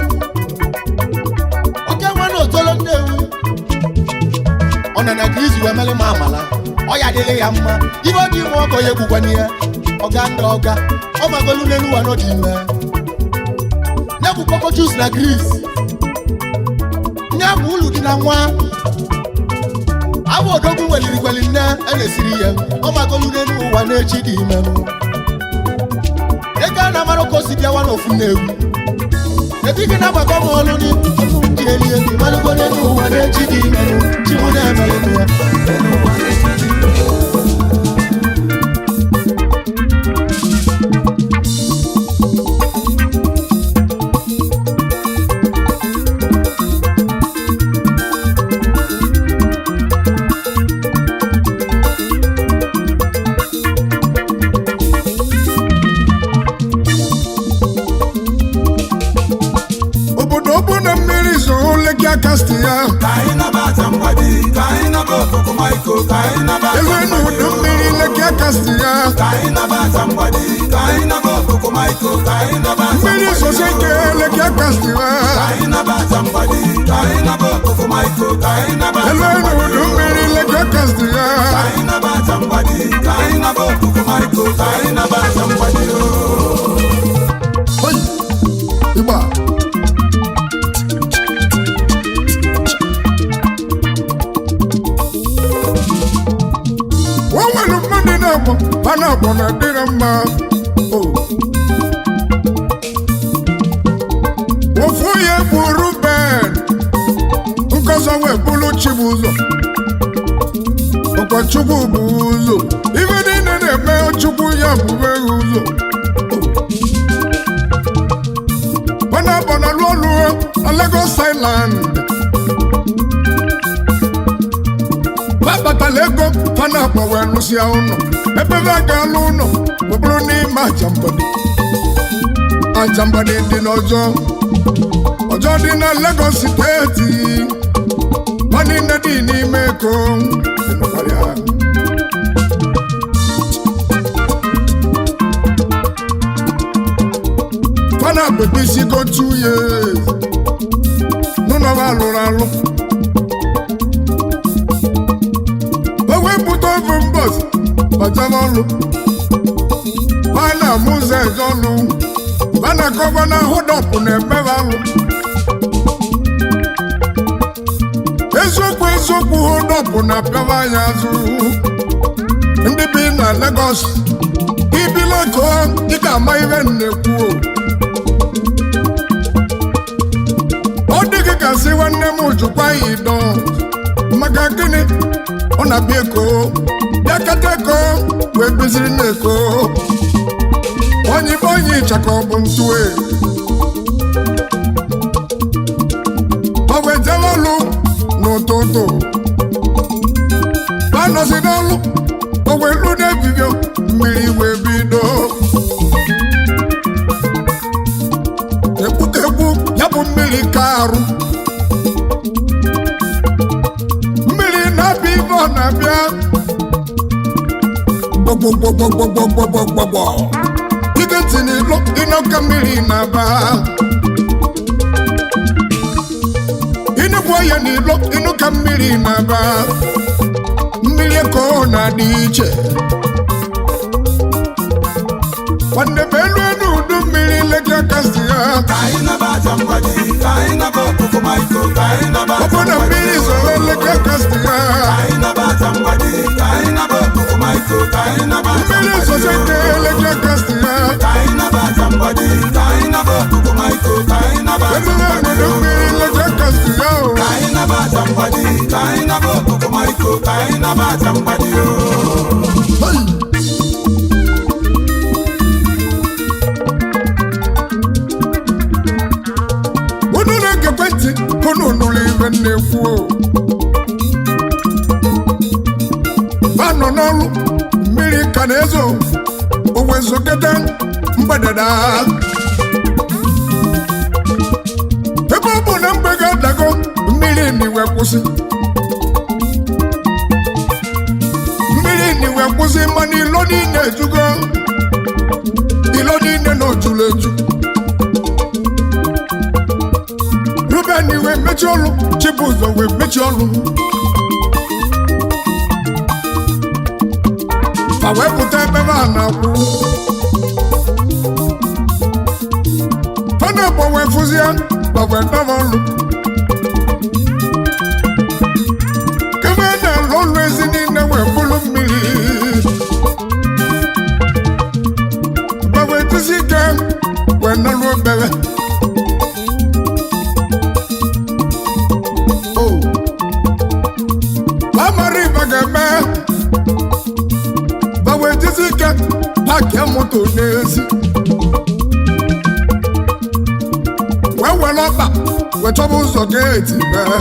oke nwa na otolo nnewu ọ nọ na krizi wee mere m amala ọ ya adịghị ya mma ibe ọ dị ime ọgọ ya egbukwana ya ọga ndị ọga ọ magolu n'elu ụwa n'ọdị ime ya bụ Koko Juice na Gris nye bụ ụlọ dị na nwa abụ odogwu weliri kweli nne a na-esiri ya ọ magolu n'elu ụwa na-echi dị ime ego a na-amara ka o si bịawa n'ofu nnewu ebe gị na-agbakọ m ọlụ ji eli elu malụgo n'elu ụwa na-echi dị ime chi mụ na-emere m ya. Obodo bụ na mmiri zoro Lekki Akasti ya elu na udu mmiri Lekki Akasti ya mmiri zosi ike Lekki Akasti ya elu na udu mmiri Lekki Akasti ya. Oi, Igba. O nwere mmadụ na-abụ ha na-abụ na adịrị mma o. Ofu onye bụ Ruben nkọsọ wee bụrụ Chibụzọ ọkwa Chukwu bụ ụzọ ife niile na-eme Chukwu ya bụbe ụzọ ọ na-abụ na lụọ lụọ na Lagos Island akpatala ego fana akpọ wee lụsịa ụlọ ebe ebe a ga-alụ ụlọ ọ bụrụ n'ime Ajambadi. Ajambadi dị n'ọjọọ ọjọọ dị na Lagos steeti ma niile dị n'ime Eko ịnụkwara ya. Fana bebisigo 2 years n'ụlọ ha alụrụ alụ ewepụta ofu mbọs bajaba ọlụ bana mụzọ eze ọlụ bana gọvanọ hụdọpụ na-emebe alụ eziokwu eziokwu hụdọpụ na-apịawa anya azụ ndị bi na Lagos ibileko dịka ama ihe na-ekwu ọ dịghị ka sị nwanne m jụkwa ya ịdọ maka gịnị ọ na-abịa Eko bịa kata Eko wee biziri na Eko onye ibe onye ịchaka ọ bụ ntue ọ wee jebe ọlụ n'ụtụtụ banọzi n'ọlụ o wee lu n'ebibio mmiri wee bido ekwutekwu ya bụ mmiri ka arụ mmiri na-abịa ibe ọ na Gbọgbọgbọgbọgbọgbọgbọgbọ. Ige ntị n'ilo ịnọka mmiri na-aba. Ịnụkwu ya n'ilo ịnụka mmiri na-aba. Mmiri ka ọ na-adị iche. Nwanne m elu elu udu mmiri legi aka si ya. Ọbụna mmiri zoro legi aka si ya. Mmiri zozo ike legi aka si ya. Elu elu udu mmiri legi aka si ya o. Hey! Unu na-egekwe ntị ka unu nụrụ ibe m na-ekwu o. Fa nọ n'ọrụ mmiri ka na-ezo o wezụgide mgbededa ebe ọ bụ na mgbe ga-adago mmiri n'iwe kwụsị mmiri n'iwe kwụsị mana ilo niile ejugo ilo niile na ojulu eju. Ruben wee mechie ọlụ, Chibụzọ wee mechie ọlụ, fa wee pụta ebe ha na-akwụ fana bụ wee fụzie ma wee dọba ọlụ kebe na-alụ ọlụ ezi niile wee bụrụ mmiri ma wee tụzi ike wee nọrọ obere. Amara ibe ga-eme ba wee jizi ike pakia moto n'ezi wee were ọkpa wee chọba ụzọ geeti mee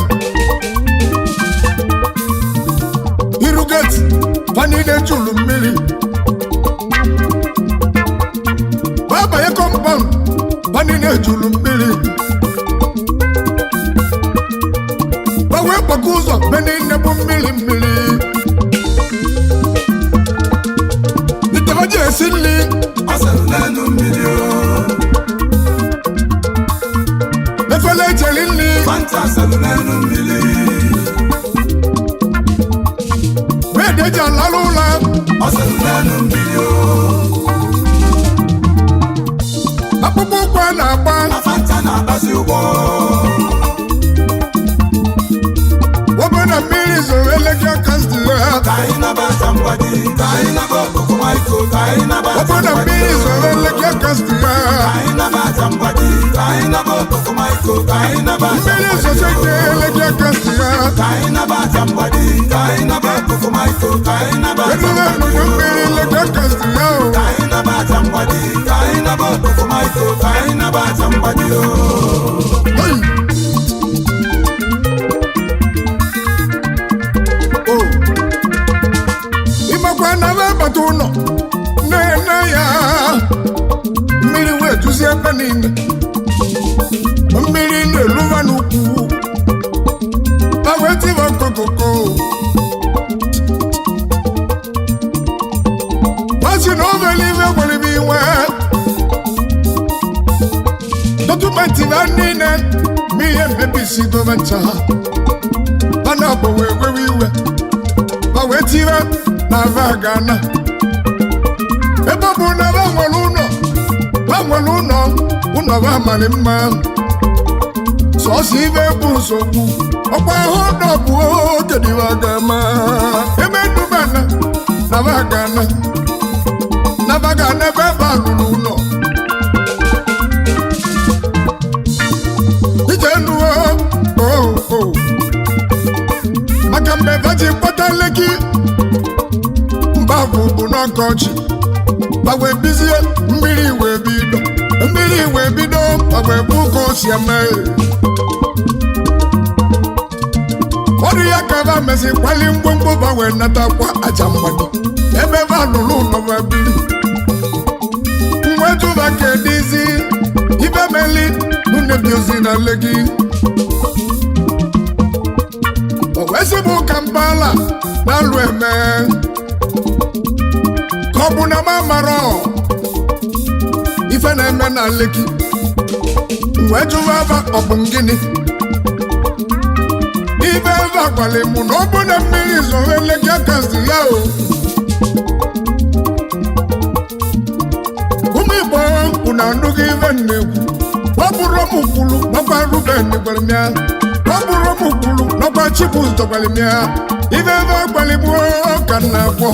iru geeti fa niile julu mmiri wee banye kọmpaụnd fa niile julu mmiri wee wee kpọkọ ụzọ be niile bụ mmiri mmiri itebe ji esi nri efele ejeli nri bred eji alalụ ụla akpụkpọ ụkwụ a na-agba ọbụ na mmiri zoro elekere aka si ya. Ọbụ na mmiri zoro elekere aka si ya. Mmiri zozo ike elekere aka si ya. Eruru eruru mmiri elekere aka si ya o. Hey! O ịmakwa na ebe bata ụlọ na-ene ya mmiri wee juzie ebe niile mmiri na-eluwa n'ukwu ma wee tiwa okokoko masị na obere iwe nwere m iwe dọkụmentị na niile mmiri emebisi gọọmenti ha mana ọ bụ wee wewe iwe ma wee tiwe na ava gana ebe ọ bụ na ba nwere ụlọ ba nwere ụlọ ụlọ ba mara mma sọsọ ibe bụ nsogbu ọkwa ahụ ụlọ bụ oge dịwa gama ebe ndubana na ba gana na ba gana ebe ba lụrụ ụlọ ije nuo o o maka mgbe ba ji kpọta Leki mba bụ n'ọkọchị ma wee bizie mmiri wee bido mmiri wee bido ma wee bụ ka o si eme ọrụ ya ka ba mezi kwali ngwongwo ba wee natakwa aja mgbado ebe ba lụrụ ụlọ wee biri mgbe kedizi ibe meli nune biozi na Leki o wee sị bụ Kampala na-alụ eme ka Ka ọ bụ na m amarọ ife na-eme na Lekki, wee jụwa aba, ọ bụ gịnị ife ebe agwalị mụ na ọ bụ na mmiri zoro Lekki akasi ya o. Ụmụ Igbo, unu anụghị ife m na-ekwu? Ọ bụrụ m kwuru n'ọkwa Ruben gwara m ya, ọ bụrụ m kwuru n'ọkwa Chibụzọ gwara m ya, ife ebe agwalị m ka m na-agwọ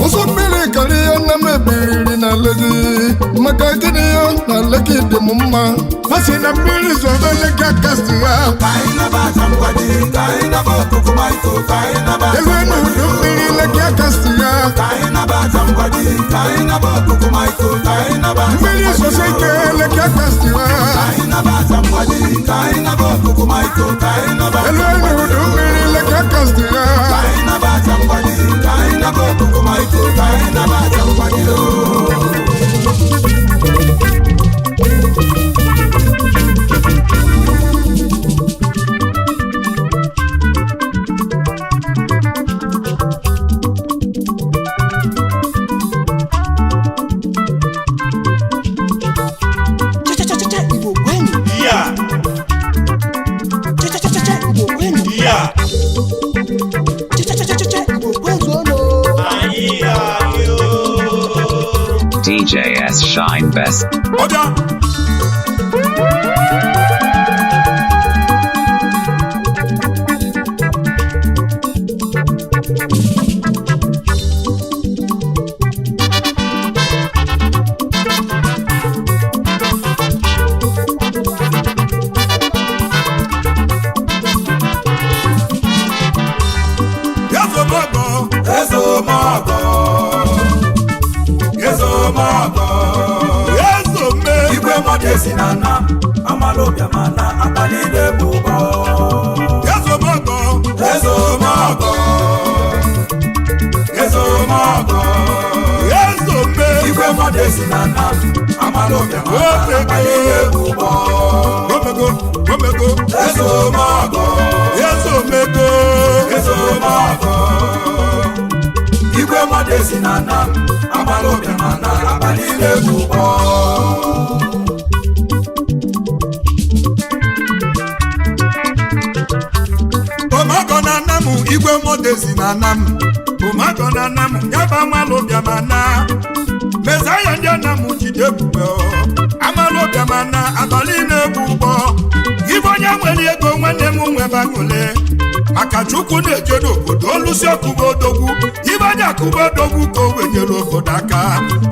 ụsọ mmiri karịa nna m ebiriri na Lekki. Maka gịnị ya na Lekki dị m mma? Ha si na mmiri zoro Lekki akasi ya. Elu n'udu mmiri Lekki akasi ya, mmiri zosi ike Lekki akasi ya. Elu n'udu mmiri Lekki akasi ya. Cha-cha-cha-cha, Igbo kwenu. Yeah. Cha-cha-cha-cha, Igbo kwenu. Yeah. Cha-cha-cha-cha, Igbo kwenu. DJ S Shine Best. Ọbịa. Ezomogo, ezomogo, ezomogo, ezome. Igwe mmadụ esi na nna amala ụbịama na abalị na-ebu ụgbọ. Ezomogo, ezomogo, ezomogo, ezome. Igwe mmadụ esi na nna amala ụbịama na abalị na-ebu ụgbọ. Omego, omego, ezomogo, ezomego, ezomogo. Igwe mmadụ esi na nna amala ụbịama na abalị na-ebu ụgbọ. Omago na nna m, igwe mmadụ na nna m. Omago na nna m, nyaba amalụ bịama na. Mezaya ndị nna m jide ebube o. Amalụ bịama na abalị na-egbu ụgbọ. Ibe onye nwere ego, nwanne m, nwebe aṅụle. Maka Chukwu na-eje n'obodo olusi ọkụba odogwu. Ibe onye akụba odogwu ka o wenyere obodo aka.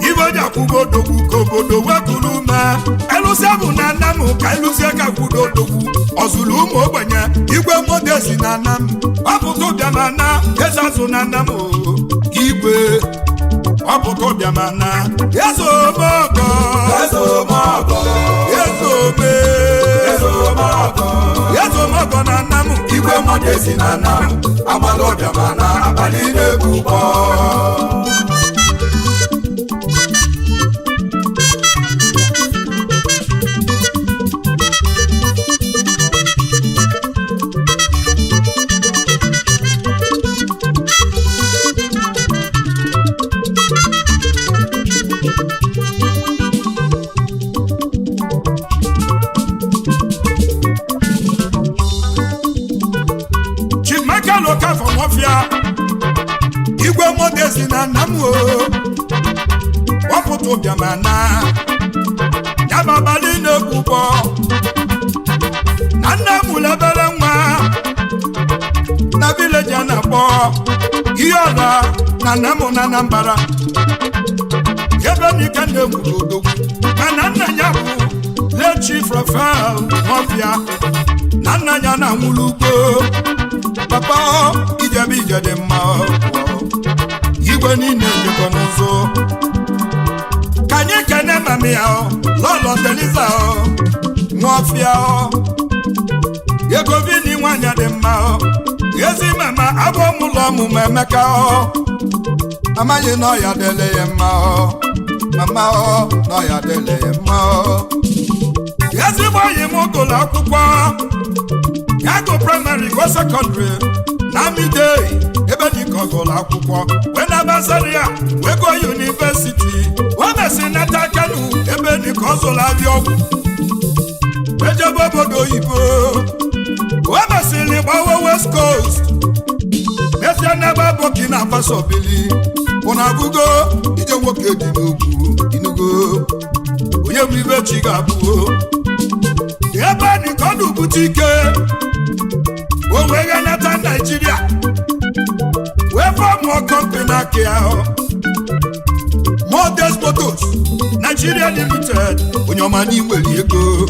Ibe onye akwụba odogwu ka obodo wepụrụ ume. Elụsịa bụ na nna m ka elụsịa ka kwudo odogwu. Ọzụlụ ụmụ ogbenye, igwe mmadụ esi na nna m. Ọpụta ụbịama na eze azụ na nna m o. Igwe ọpụta ụbịama na eze omeọgọ. Ezomogo, Eze ome. ezomogo. Eze omeọgọ na nna m. Igwe mmadụ esi na nna m amala ụbịama na abalị na-ebu ụgbọ. Chief Michael Okafor Nwofia, igwe mmadụ esi na nna m o. Ọpụta ụbịama na yaba abalị na-egbu ụgbọ. Na nna m lebere nwa na vileji a na-akpọ ihe ọla na nna m na Anambra, ebe n'ike na-egwuru odogwu. Mana nna ya bụ late Chief Rafael Nwofia, na nna ya na-anwụrụ ugbo. Papa, ijebe ije dị mma, igwe niile jekọ n'ụzọ. Ka anyị kene mami ya, lọlọ Teliza Nwofia, ego vini nwanyị dị mma, ezi mama abụ mụlọ ọmụmụ Emeka. Amaghị na ọya dịle ya mma, mama na ọya dịle ya mma. Ezigbo enyi m gụrụ akwụkwọ ya, gụ praịmarị, gụọ sekọndịrị na midei, ebe dịka ọ gụrụ akwụkwọ wee na naba Zaria wee gụọ university. O mesi nata Kano ebe dị ka ọ zụrụ abịa ọgwụ, ejebe obodo oyibo. O mesịrị gbawa West Coast, mesịa n'ebe Burkina Faso bili. Ụna abụgo ije nwoke dị n'ugwu inugo onye bụ ibe chi ga-abụo ebe dị ka ọ na-ebute ike. O wee ghanata Naijiria wee form company aka ya, Modest Motors Nigeria Limited. Onye ọma n'inwere ego,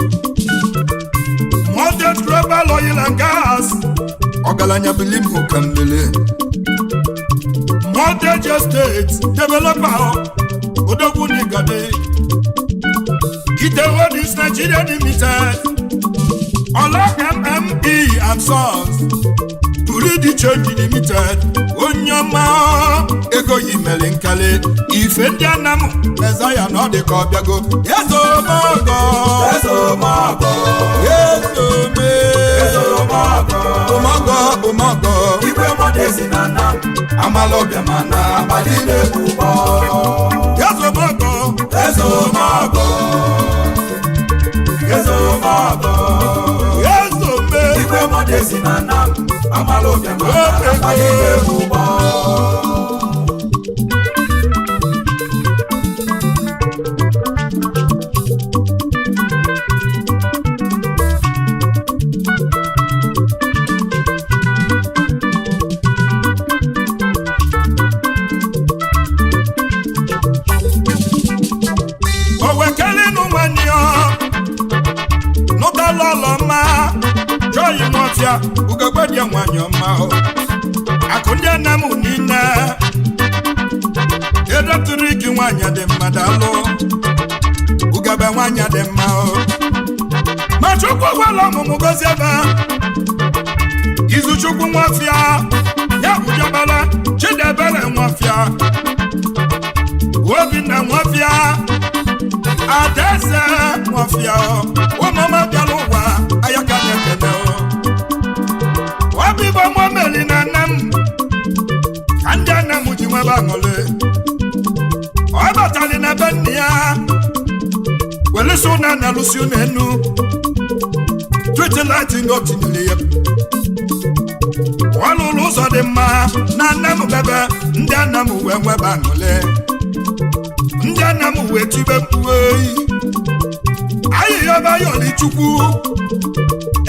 Modest Global Oil and Gas, ọgaranya bilim ka mmele, Modest Estate Developer, Odogwu Nigade, Ite Holdings Nigeria Limited, Ọla MME and Sons Buru Change Limited. Onye ọma ego yi mere nkali ife ndị anam mezaya na ọ dị ka ọ bịago. Ezomogo, Ezomogo, ezome, Ezomogo, omogo, omogo. Igwe Modezi na nam, amala ọbịa ma na abalị na-ebu ụgbọ. Ezomogo, Ezomogo, Ezomogo, ezome. Igwe Modezi na nam, amala ọbịa ma na abalị na-ebu ụgbọ. O wekelinu nwanne ya nụtala ọlọma joyi nwọfịa ugogbe dị nwanyị ọma o. Akụ ndị anam niile edetụrụ gị nwanyị dị mma, daalụ ugegbe nwanyị dị mma o. Ma Chukwu gwala ọmụmụ gozie ebe Izuchukwu nwafịa ya bụ Diọkpala Chidebere nwafịa, Obinna nwafịa, Adaeze nwafịa. Ụmụọma bịara ụwa ayaka na-ekele ọbịbọ momeli na nna m ka ndị nna m ji nwebe aṅụrị. Ọ batali na be nne ya welụsị ụna na alụsị ụna enu twitilit na o tinyere ya. Ọ lụrụ ụzọ dị mma na nna m bebe ndị nna m wee nwebe aṅụrị, ndị nna m wee tibe mkpu oyi ayịyọba yọli Chukwu.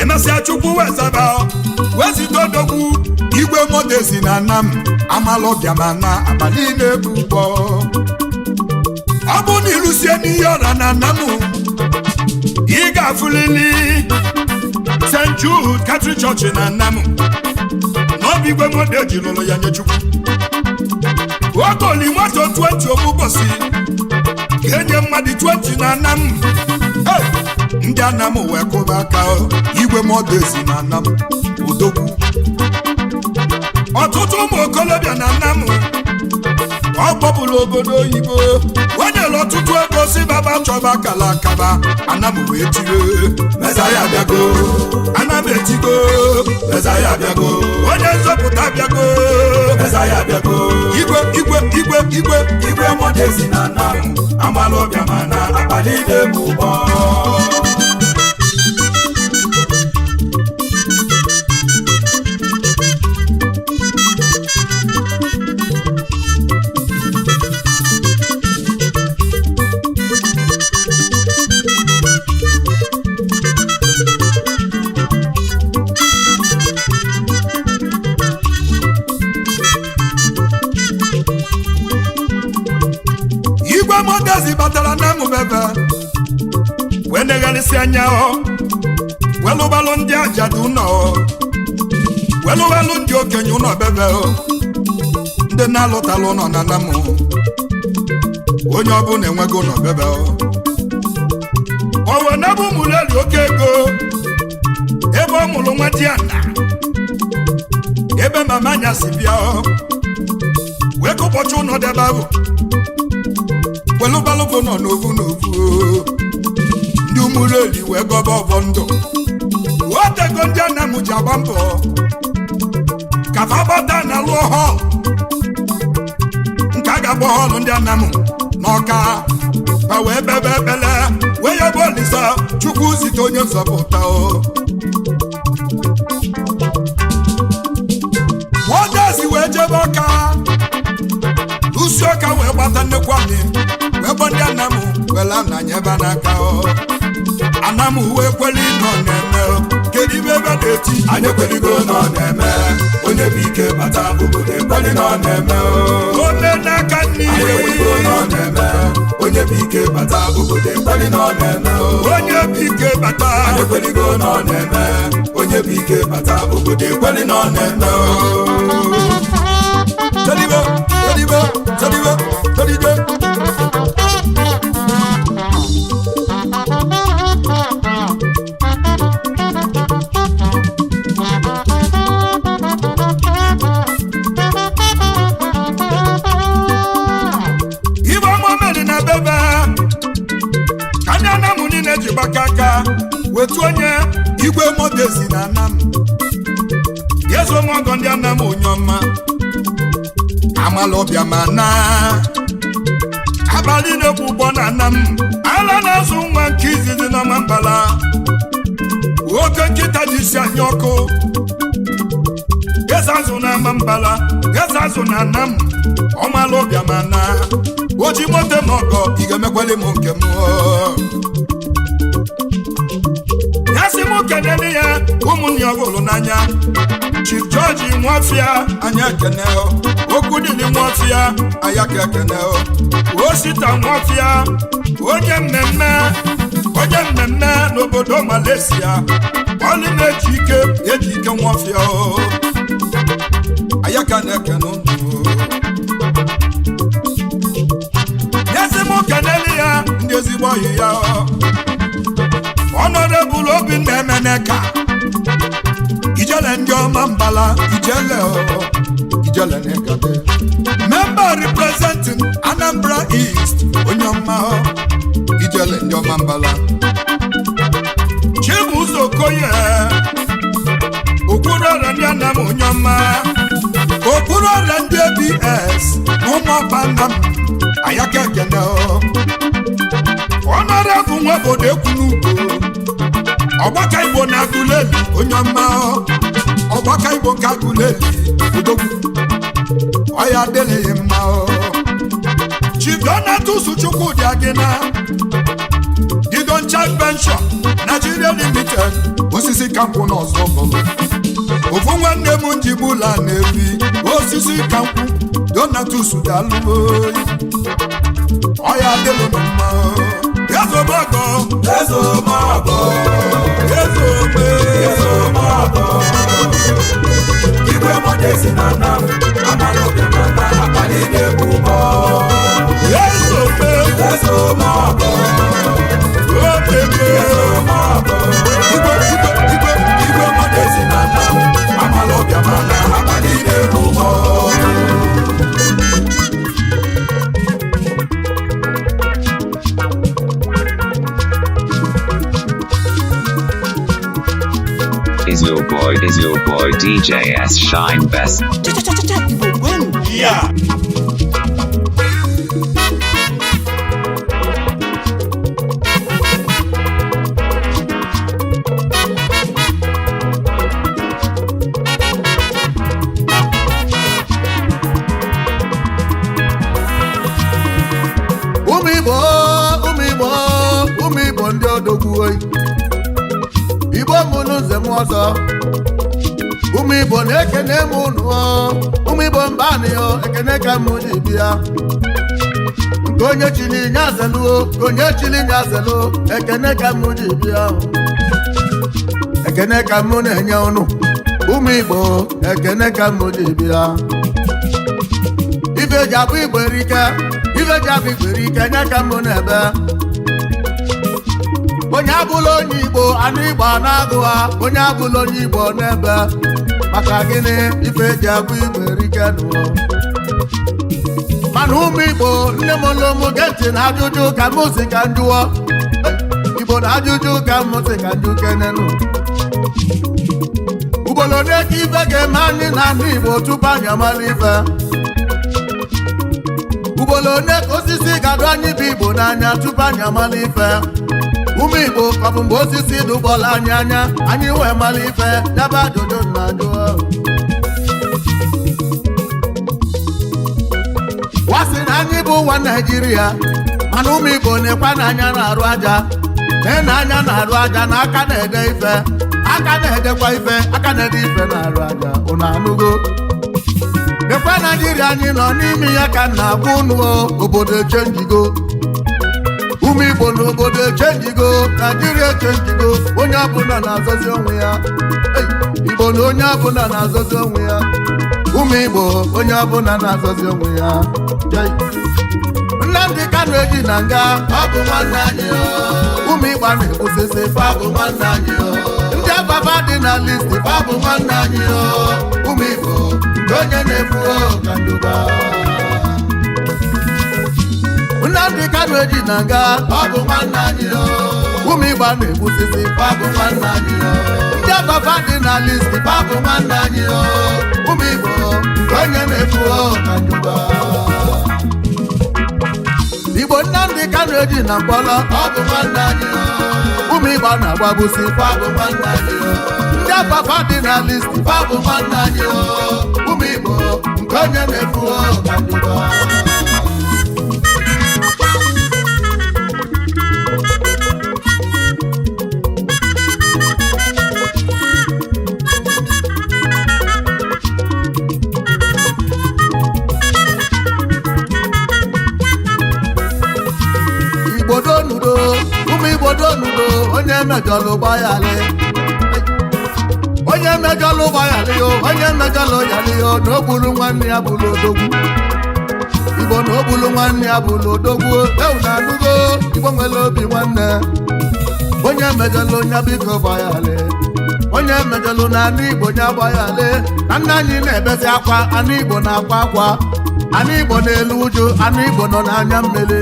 Emesịa Chukwu wee zaba wee zite odogwu Igwe Modezi na nna m amalọbịa ma na abalị na-ebu ụgbọ. Ọ bụ na ịlụsie n'ihe ọra na nna m, ị ga-afụlili St. Jude Catholic Church na nna m na ọ bụ Igwe Modezi lụrụ ya nye Chukwu. Ogoli nwata 20 ofu ụbọchị ga-enye mmadụ 20 na nna m. Hey! Ndị anam wee kụba aka Igwe Modezi na nna m odogwu. Ọtụtụ ụmụ okorobịa na nna m ọ kpọpụrụ obodo oyibo, o nyere ọtụtụ ego si baba chọba kala akaba. Anam wee tire Mezaya abịago, anam etigo Mezaya abịago, onye nzọpụta abịago Mezaya abịago. Igwe, igwe, igwe, igwe. Igwe Modezi na nam, amala ọbịa ma na abalị na-ebu ụgbọ. Igwe Modezi batara na mụbebe wee negharịsị anya ọ welụbalụ ndị ajadu ụnọ, welụbalụ ndị okenye ụnọ bebe ọ, ndị na-alụtalụ ụnọ na namụ onye ọbụla enwego ụnọ bebe ọ. O wee nabụ ụmụleri oke ego ebe ọ mụrụ nwa di ana ebe mama anya si bịa ọ wee kụbọchị ụnọ debe ahụ welụbalụbụ nọ n'ovu n'ovu o. Ndị ụmụreli wee gọba ọbọ ndụ otego ndị anam ji agba mbọ ka fa gbata na lụọ họl. na-akpọ họlụ ndị Anam n'Ọka ma wee bebe ebele wee ya bụ Olisa Chukwu zite onye nzọpụta o. Mọdezi wee jebe Ọka, lusi Ọka wee gbata nnekwu anyị wee gbọ ndị Anam were ananya ebe n'aka o. Anam wee kweli nọ na-eme o. Kedu ibe ebe na-eti anyị ekweligo nọ na-eme onye bụ ike bata obodo ekweli nọ na-eme o. Ome n'aka nni anyị ekweligo nọ na-eme onye bụ ike bata obodo ekweli nọ na-eme o. Onye bụ ike bata anyị ekweligo nọ na-eme onye bụ ike bata obodo ekweli nọ na-eme o. Telibe, telibe, telibe, telibe. Ibe ọma mere na bebe ka ndị Anam niile ji gbaka aka wetu onye igwe Mọdezi na Anam yezu ọgọ ndị Anam onye ọma amala ọbịa ma na abalị na-egbu ụgbọ na Anam ala na-azụ nwa nke izizi na Ọmambala oke nkịta ji si anya ọkụ eze azụ na Ọmambala eze azụ na Anam ọmala ọbịa ma na oji moto m ọgọ ị ga-emekweli m nke m ya sị m kenele ya ụmụnne ya ọgụlụ n'anya Chief George Nwafia anyị ekene okwu dịrị Nwafia anyị aka ekene Osita Nwafia onye mmemme onye mmemme n'obodo Malaysia ọlụ na-eji ike eji ike Nwafia o anyị aka na-ekene unu. Nyezi m kenele ya ndị ezigbo ọyị ya Honorable Obinna Emeneka ijele ndị ọma mbala ijele ijele n'ịgade member representing Anambra East onye ọma ijele ndị ọma mbala Chibuzo Okoye okpuru ọrịa ndị Anam onye ọma okpuru ọrịa ndị ABS na ụmụọba Anam ayaka ekene Honorable nwa obodo ekwu n'ugbo ọgbaka Igbo na Agụleli onye ọma ọgbaka Igbo nke Agụleli odogwu ọya adịghị mma Chief Donatus Chukwudi Agina Didon Child Pension Nigeria Limited osisi kampụ n'ọzọ bụlụ ofu nwanne m njigbula na-ebi osisi kampụ Donatus dalụ ọya adịghị mma. Ezomogo, ezomogo, ezome, ezomogo. Igwe Mọdezi na Anam, amala obi mama abalị na-egbu ụgbọ. Ezome, ezomogo, omeme, ezomogo. Igwe, igwe, igwe, igwe Mọdezi na Anam, amala obi mama abalị na-egbu ụgbọ. Is your boy DJ S Shine Best. Yeah. Ụmụ Igbo, ụmụ Igbo, ụmụ Igbo ndị odogwu oyi. Igbo mụnụ nze m ọzọ. Ụmụ Igbo na-ekene m unu o. Ụmụ Igbo mba anị o, ekene ka m ji bịa. Nke onye chili nya azelu o, nke onye chili nya azelu, ekene ka m ji bịa. Ekene ka m na-enye unu. Ụmụ Igbo, ekene ka m ji bịa. Ife ji abụ Igbo erike, ife ji abụ Igbo erike, nye ka m na-ebe. Onye abụla onye Igbo, anụ Igbo a na-agụ ha, onye abụla onye Igbo n'ebe. Maka gịnị ife ji abụ Igbo erike nụọ? Mana ụmụ Igbo, nne m ụlọ m gee ntị na ajụjụ ka m si ka m jụọ. Igbo na ajụjụ ka m si ka m jụ kenenụ. Ugboro ole ka ife ga-eme anyị na anụ Igbo tupu anyị amara ife? Ugboro one ka osisi ga-adụ anyị bụ Igbo n'anya tupu anyị amala ife. Ụmụ Igbo, ọ bụ mgbe osisi dụbọla anyị anya anyị wee mala ife? Nyaba ajụjụ na ajụ. Wasị na anyị bụ nwa Naijiria, mana ụmụ Igbo na-ekwe n'anya na-arụ aja, na anya na-arụ aja, na aka na-ede ife, aka na-edekwa ife, aka na-ede ife na-arụ aja. Unu anụgo? Ekwe Naijiria anyị nọ n'ime ya ka nna agwa unu, obodo echenjigo. Ụmụ Igbo na obodo echenjigo, Naijiria echenjigo. Onye ọbụla na-azọzi onwe ya. Igbo na onye ọbụla na-azọzi onwe ya. Ụmụ Igbo, onye ọbụla na-azọzi onwe ya. Nnamdi Kanu eji na nga, ọ bụ nwanne anyị. Ụmụ Igbo na-ekwusịsị fa bụ nwanne anyị. Ndị afafa dị na listi fa bụ nwanne anyị. Ụmụ Igbo, nke onye na-efu ka nduba. Nnamdi Kanu eji na nga, ọ bụ nwanne anyị. Ụmụ Igbo na-ekwusịsị fa bụ nwanne anyị. Ndị afafa dị na listi fa bụ nwanne anyị. Ụmụ Igbo, nke onye na-efu ka nduba. Igbo, Nnamdi Kanu eji na mkpọrọ, ọ bụ nwanne anyị. Ụmụ Igbo na-agbagbusi fa bụ nwanne anyị. Ndị afafa dị na listi fa bụ nwanne anyị. Ụmụ Igbo, nke onye na-efu ka nduba. Ụmụ Igbo donudo, onye mejọlụ gbayalị, onye mejọlụ gbayalị, onye mejọlụ yalị, na o gburu nwanne ya bụrụ odogwu. Igbo, na o gburu nwanne ya bụrụ odogwu. Ewu na anụgo, Igbo nwere obi nwanne. Onye mejọlụ onye biko gbayalị, onye mejọlụ na anụ Igbo nya gbayalị. Na nna anyị na-ebezi akwa, anụ Igbo na-akwa akwa, anụ Igbo na-elu ụjụ, anụ Igbo nọ n'anya mmiri.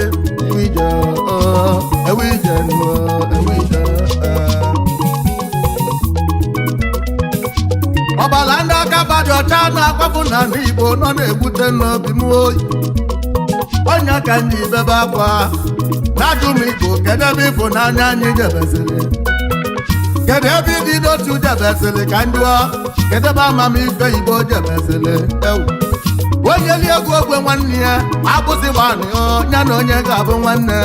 Ọbala ndị aka badị ọcha na-akwafu na ndị Igbo nọ na-egbute n'obi m oyi. Onye ka ndị bebe akwa na-ajụ m, Igbo, kedu ebe ịfụnanya anyị jebeziri? Kedu ebe ịdị n'otu jebeziri? Ka ndị ọ kedu ebe amamife Igbo jebeziri? Ewu onye li egwu ogwe nwanne ya abụzi gbanị ya na onye ga-abụ nwanne.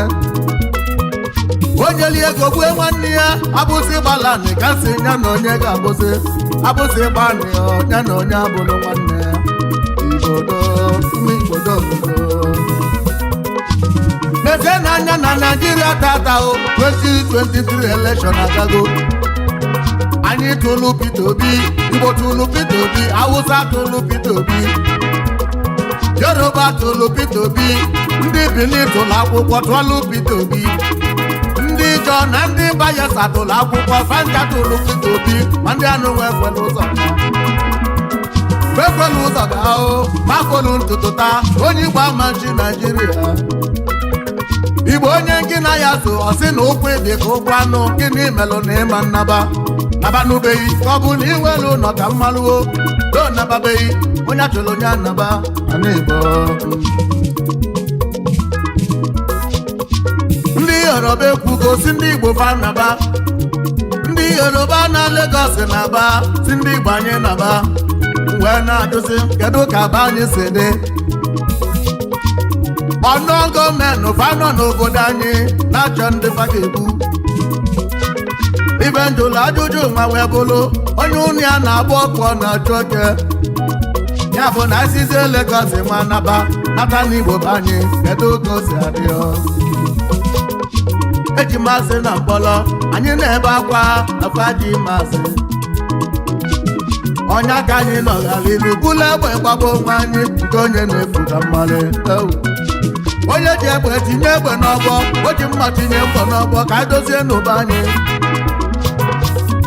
Onye li ego gbue nwanne ya abụzi gbalanị kasị ya na onye ga-abụzi abụzi gbanị ya na onye abụrụ nwanne. Igbodo, Igbodo, n'ezie n'anya na Naijiria tata o 2023 election agago. Anyị tụlụ Peter Obi, Igbo tụlụ Peter Obi, Hausa tụlụ Peter Obi, Yoruba tụlụ Peter Obi, ndị Benin tụlụ akwụkwọ tụọlụ Peter Obi, ndị Ijọ na ndị Bayelsa tụlụ akwụkwọ fanta tụlụ Peter Obi. Ma ndị anụ nwe ekwela ụzọ ekwela ụzọ ga-ahụ ma folu ntutu taa. Onye Igbo amachi Naijiria. Igbo, onye ngị na ya so ọ sị na ụkwụ dị ka ụkwụ anụ. Gịnị melụ na ịma nnaba nabanụbeghị? Ka ọ bụ na iwelu ụlọ ka mmalụo do nababeghị. Onye achọrọ onye anaba ana Igbo. Ndị Yoruba ekwugo si ndị Igbo fa naba. Ndị Yoruba na Lagos na-aba si ndị Igbo anyị naba. Wee na-ajụsị, kedu ka aba anyị si dị? Ọnụ gọọmenti fanọ n'obodo anyị na-achọ ndị fa ga-egbu. Ibe njụlụ ajụjụ nwa wee bụrụ onye ụnụ ya na-agba ọkụ, ọ na-achụ oke ya bụ na asizie Lagos ma naba nata n'Igbo be anyị, kedu ka o si adị? Eji masị na mkpọrọ anyị na-ebe akwa afa ji masị ọnya ka anyị nọghara ilu bụlụ egbe gbagbo onwe anyị. Nke onye na-efu ka mmalị. Onye ji egbe tinye egbe n'ọgbọ, o ji mma tinye mkpọ n'ọgbọ, ka anyị dozie n'ụba anyị.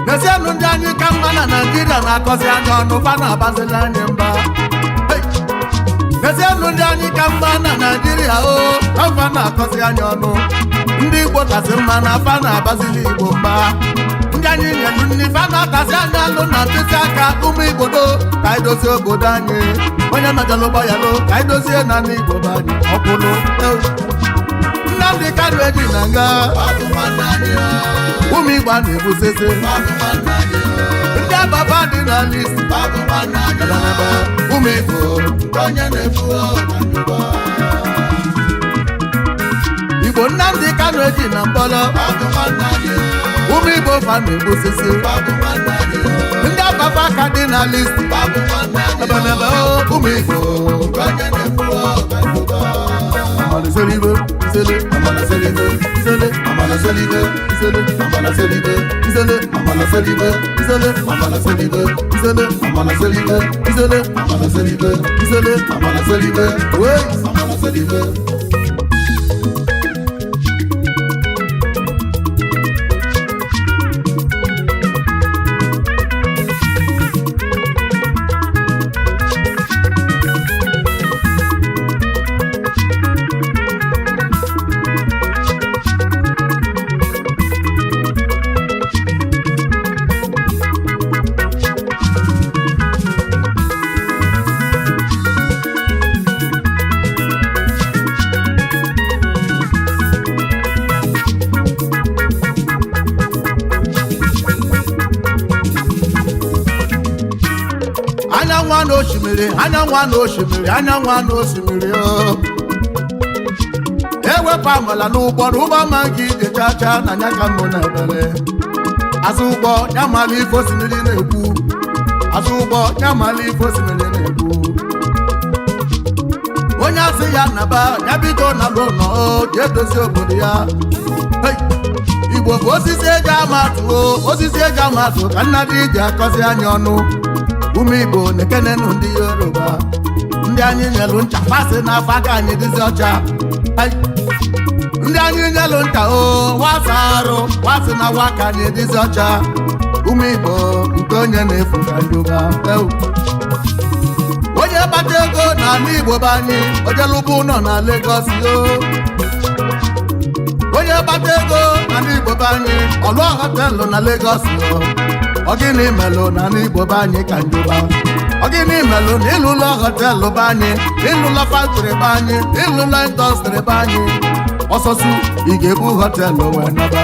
N'ezienụ, ndị anyị ka mma na Naijiria na-akọzi anya ọnụ, fa na-abazili anyị mba. N'ezienụ, ndị anyị ka mma na Naijiria o fa na-akọzi anya ọnụ. Ndị Igbo kasị mma na afa na-abazili Igbo mba. Ndị Ndị anyị nyelu nni fa na-atazi anya alụ na mkpịsị aka. Ụmụ Igbo do, ka anyị dozie obodo anyị. Onye mejọrọ ụgbọyalụ, ka anyị dozie na ndị Igbo be anyị ọkwụlụ. Nnamdi Kanu eji na nga. Ụmụ Igbo a na-ebusese ndị ababa dị na list. Ụmụ Igbo, onye na-efu Igbo. Nnamdi Kanu eji na mkpọrọ. Ụmụ Igbo fa na-egbusisi ndị ababa ka dị na list. Ebenebe ụmụ Igbo, amala selibe isele, amala selibe isele, amala selibe isele, amala selibe isele, amala selibe isele, amala selibe isele, amala selibe isele, amala selibe isele, amala selibe wey, amala selibe. Anyanwụ na osimiri, anyanwụ na osimiri, anyanwụ na osimiri o. Ewepụ amala n'ụgbọ n'ụgbọ ma gị ije chacha na anya ka mụ na ebere. Azụ ụgbọ ya mala ife osimiri na-ekwu. Azụ ụgbọ ya mala ife osimiri na-ekwu. Onye asị ya naba ya bido na ụlọ o jee dozie obodo ya. Hey! Igbo bụ osisi eji ama atụ o, osisi eji ama atụ ka nna dị ji akọzi anya ọnụ. Ụmụ Igbo na-ekenenụ ndị Yoruba, ndị anyị nyelụ ncha fasị n'afọ aka anyị dịzi ọcha. Ndị anyị nyelụ ncha o wasa arụ wasị na awa aka anyị dịzi ọcha. Ụmụ Igbo, nke onye na-efu ka njuba. Onye kpata ego na ala Igbo be anyị, ojelụbụ ụlọ na Lagos yo. Onye kpata ego na ala Igbo be anyị, ọlụọ họtelụ na Lagos yo. Ọgịnị melụ na ala Igbo be anyị ka njuba? Ọgịnị melụ na ịlụlọ họtelụ be anyị, ịlụlọ factory be anyị, ịlụlọ industry be anyị? Ọsọsụ ị ga-ebu họtelụ wee naba.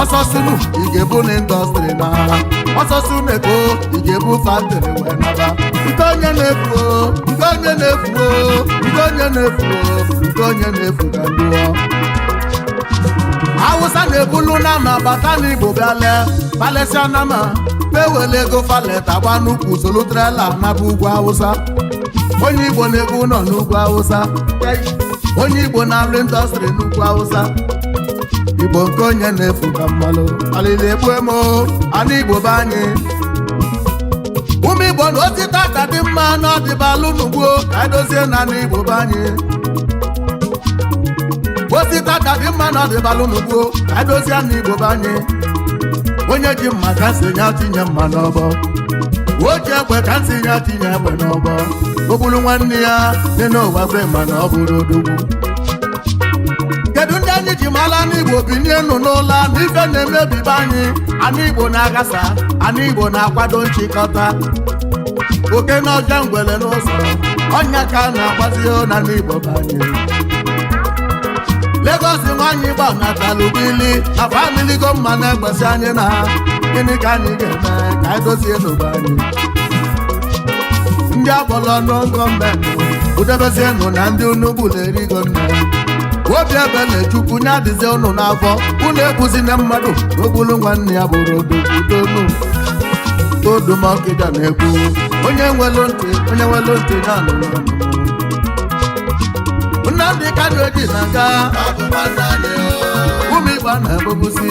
Ọsọsụnụ ị ga-ebu na industry na. Ọsọsụ na-eko ị ga-ebu factory wee naba. Nke onye na-efu, nke onye na-efu, nke onye na-efu, nke onye na-efu ka njụọ. Awụsa na-ebulu nama bata n'Igbo bịa lee palesịa nama, ewele ego faleta gba n'ukwu solu trela naba ugwu Awụsa. Onye Igbo na-ebu ụlọ n'ugwu Awụsa. Onye Igbo na-alụ industry n'ugwu Awụsa. Igbo nke onye na-efu ka mmalụ alili egbu emo ana Igbo be anyị. Ụmụ Igbo na ozi tata dị mma na ọdịbalụ n'ugbo ka anyị dozie na ana Igbo be anyị. Ozi tata dị mma na ọdịbalụ n'ugbo ka anyị dozie na Igbo be anyị. Onye ji mma ka nsị ya tinye mma n'ọbọ, o ji egbe ka nsị ya tinye egbe n'ọbọ. O gburu nwanne ya dị n'ụwa kwe mana ọ bụrụ odogwu. Kedu ndị anyị ji mara n'Igbo binye nụ n'ụlọ na ife na-emebi be anyị? Ana Igbo na-aghasa, ana Igbo na-akwado nchịkọta. Oke na ọja ngwele n'ụzọ ọnya ka a na-agbazi na ndị Igbo be anyị. Lagos nwaanyị gbanatara ubili na famili go mma na-egbesi anyị na gịnị ka anyị ga-eme ka anyị dozie n'obodo anyị? Ndị akpọrọ ọnụ gọọmenti udebezienụ na ndị Enugu na-erigo nne. Obi ebele Chukwu nye adịzie unu n'afọ. Unu egbuzina mmadụ na ogbulu nwanne ya bụrụ odogwudonu. Odumọkịja na-ekwu onye nwelu ntị, onye nwelu ntị ya nụrụ ọnụ. Nnamdi Kanu eji na nga. Ụmụ Igbo na-ebụbụsi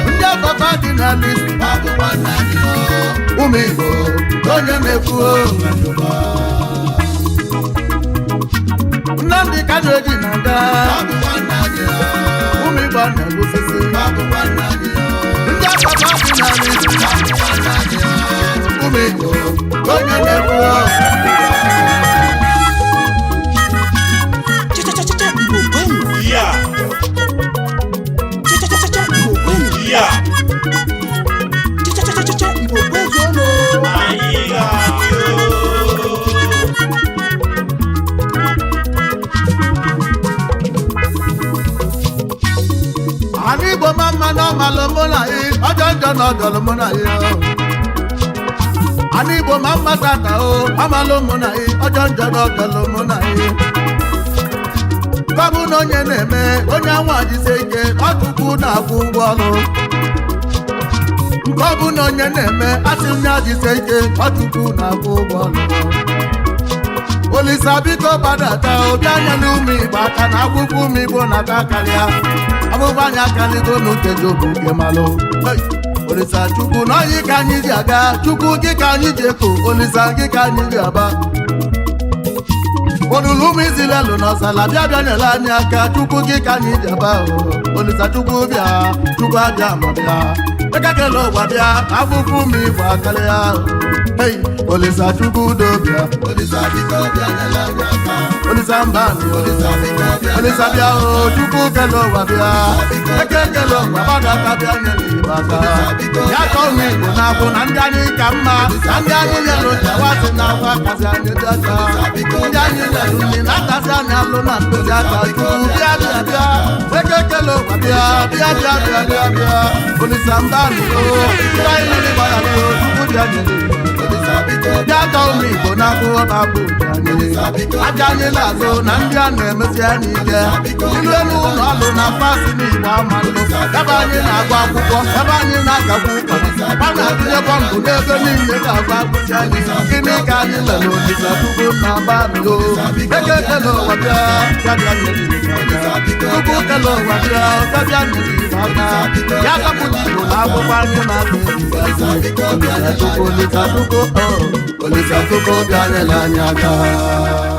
ndị afọfa dị na list. Ụmụ Igbo, onye na-ekwu. Nnamdi Kanu eji na nga. Ụmụ Igbo na-ebụsisi ndị afọfa dị na list. Ụmụ Igbo, onye na-ekwu. Yeah. Cha-cha-cha-cha, Igbo kwenu. Yeah. Igbo ma mma na ọmalụ mụ na ị, ọjọọ njọ na ọjọlụ mụ na ị. Ana Igbo ma mma tata o, ọmalụ mụ na ị, ọjọọ njọ na ọjọlụ mụ na ị. Kọbụ na onye na-eme, onye anwa jise ike, ọchukwu na-akwụ ụgwọ ọrụ. Nke ọ bụ na onye na-eme, asị m ya jise ike, ọchukwu na-akwụ ụgwọ ọrụ. Olisa biko gbadata obi anya n'ụmụ Igbo aka na akwụkwọ ụmụ Igbo na-ata karịa. Abụbụ anyị akaligo n'ukeji obu nke malụ. Olisa Chukwu na ọyị ka anyị ji aga, Chukwu gị ka anyị ji eko, Olisa gị ka anyị ji aba. Olulu ụmụ Izilelu na ọsala bịa bịa nyere anyị aka, Chukwu gị ka anyị ji aba. Olisa Chukwu bịa, Chukwu abịa ma bịa. Ekekele ụwa bịa, akwụkwọ ụmụ Igbo akarịa. Hey, Olisa Chukwu dobịa, Olisa biko bịa nyere anyị aka. Olisa mba, Olisa biko bịa, Olisa bịa o, Chukwu kele ụwa bịa. Ekekele ụwa gbadata bịa nyere Igbo aka. Ya ka ụmụ Igbo na-abụ na ndị anyị ka mma, na ndị anyị nyere nchawasị na akwa kasị anyị dị ọcha. Ndị anyị nyere nri na-atasị anyị alụ na ndozi aka. Chukwu bịa bịa bịa, ekekele ụwa bịa bịa bịa bịa bịa bịa. Olisa mba ndị anyị niile gbara o, Chukwu bịa nyere Igbo. Bịa ka ụmụ Igbo na-akwụghọ na-abụ aja anyị na-azụ na ndị a na-emesi anyị ike. Ilu elu ụlọ ọlụ na fasị n'Igbo ama nlụ. Ebe anyị na-agụ akwụkwọ, ebe anyị na-agakwu ụka, a na-atụnye bọmbụ n'ebe niile ga-agba akwụsị anyị. Gịnị ka anyị lere Olisa Chukwu na abalị o? Ekekele ụwa bịa, bịa bịa nyere Igbo aka. Chukwu kele ụwa bịa, bịa bịa nyere Igbo aka. Ya kapụta Igbo na akwụkwọ anyị na-atụ Olisa Chukwu, Olisa Chukwu, Olisa Chukwu bịa nyere anyị aka.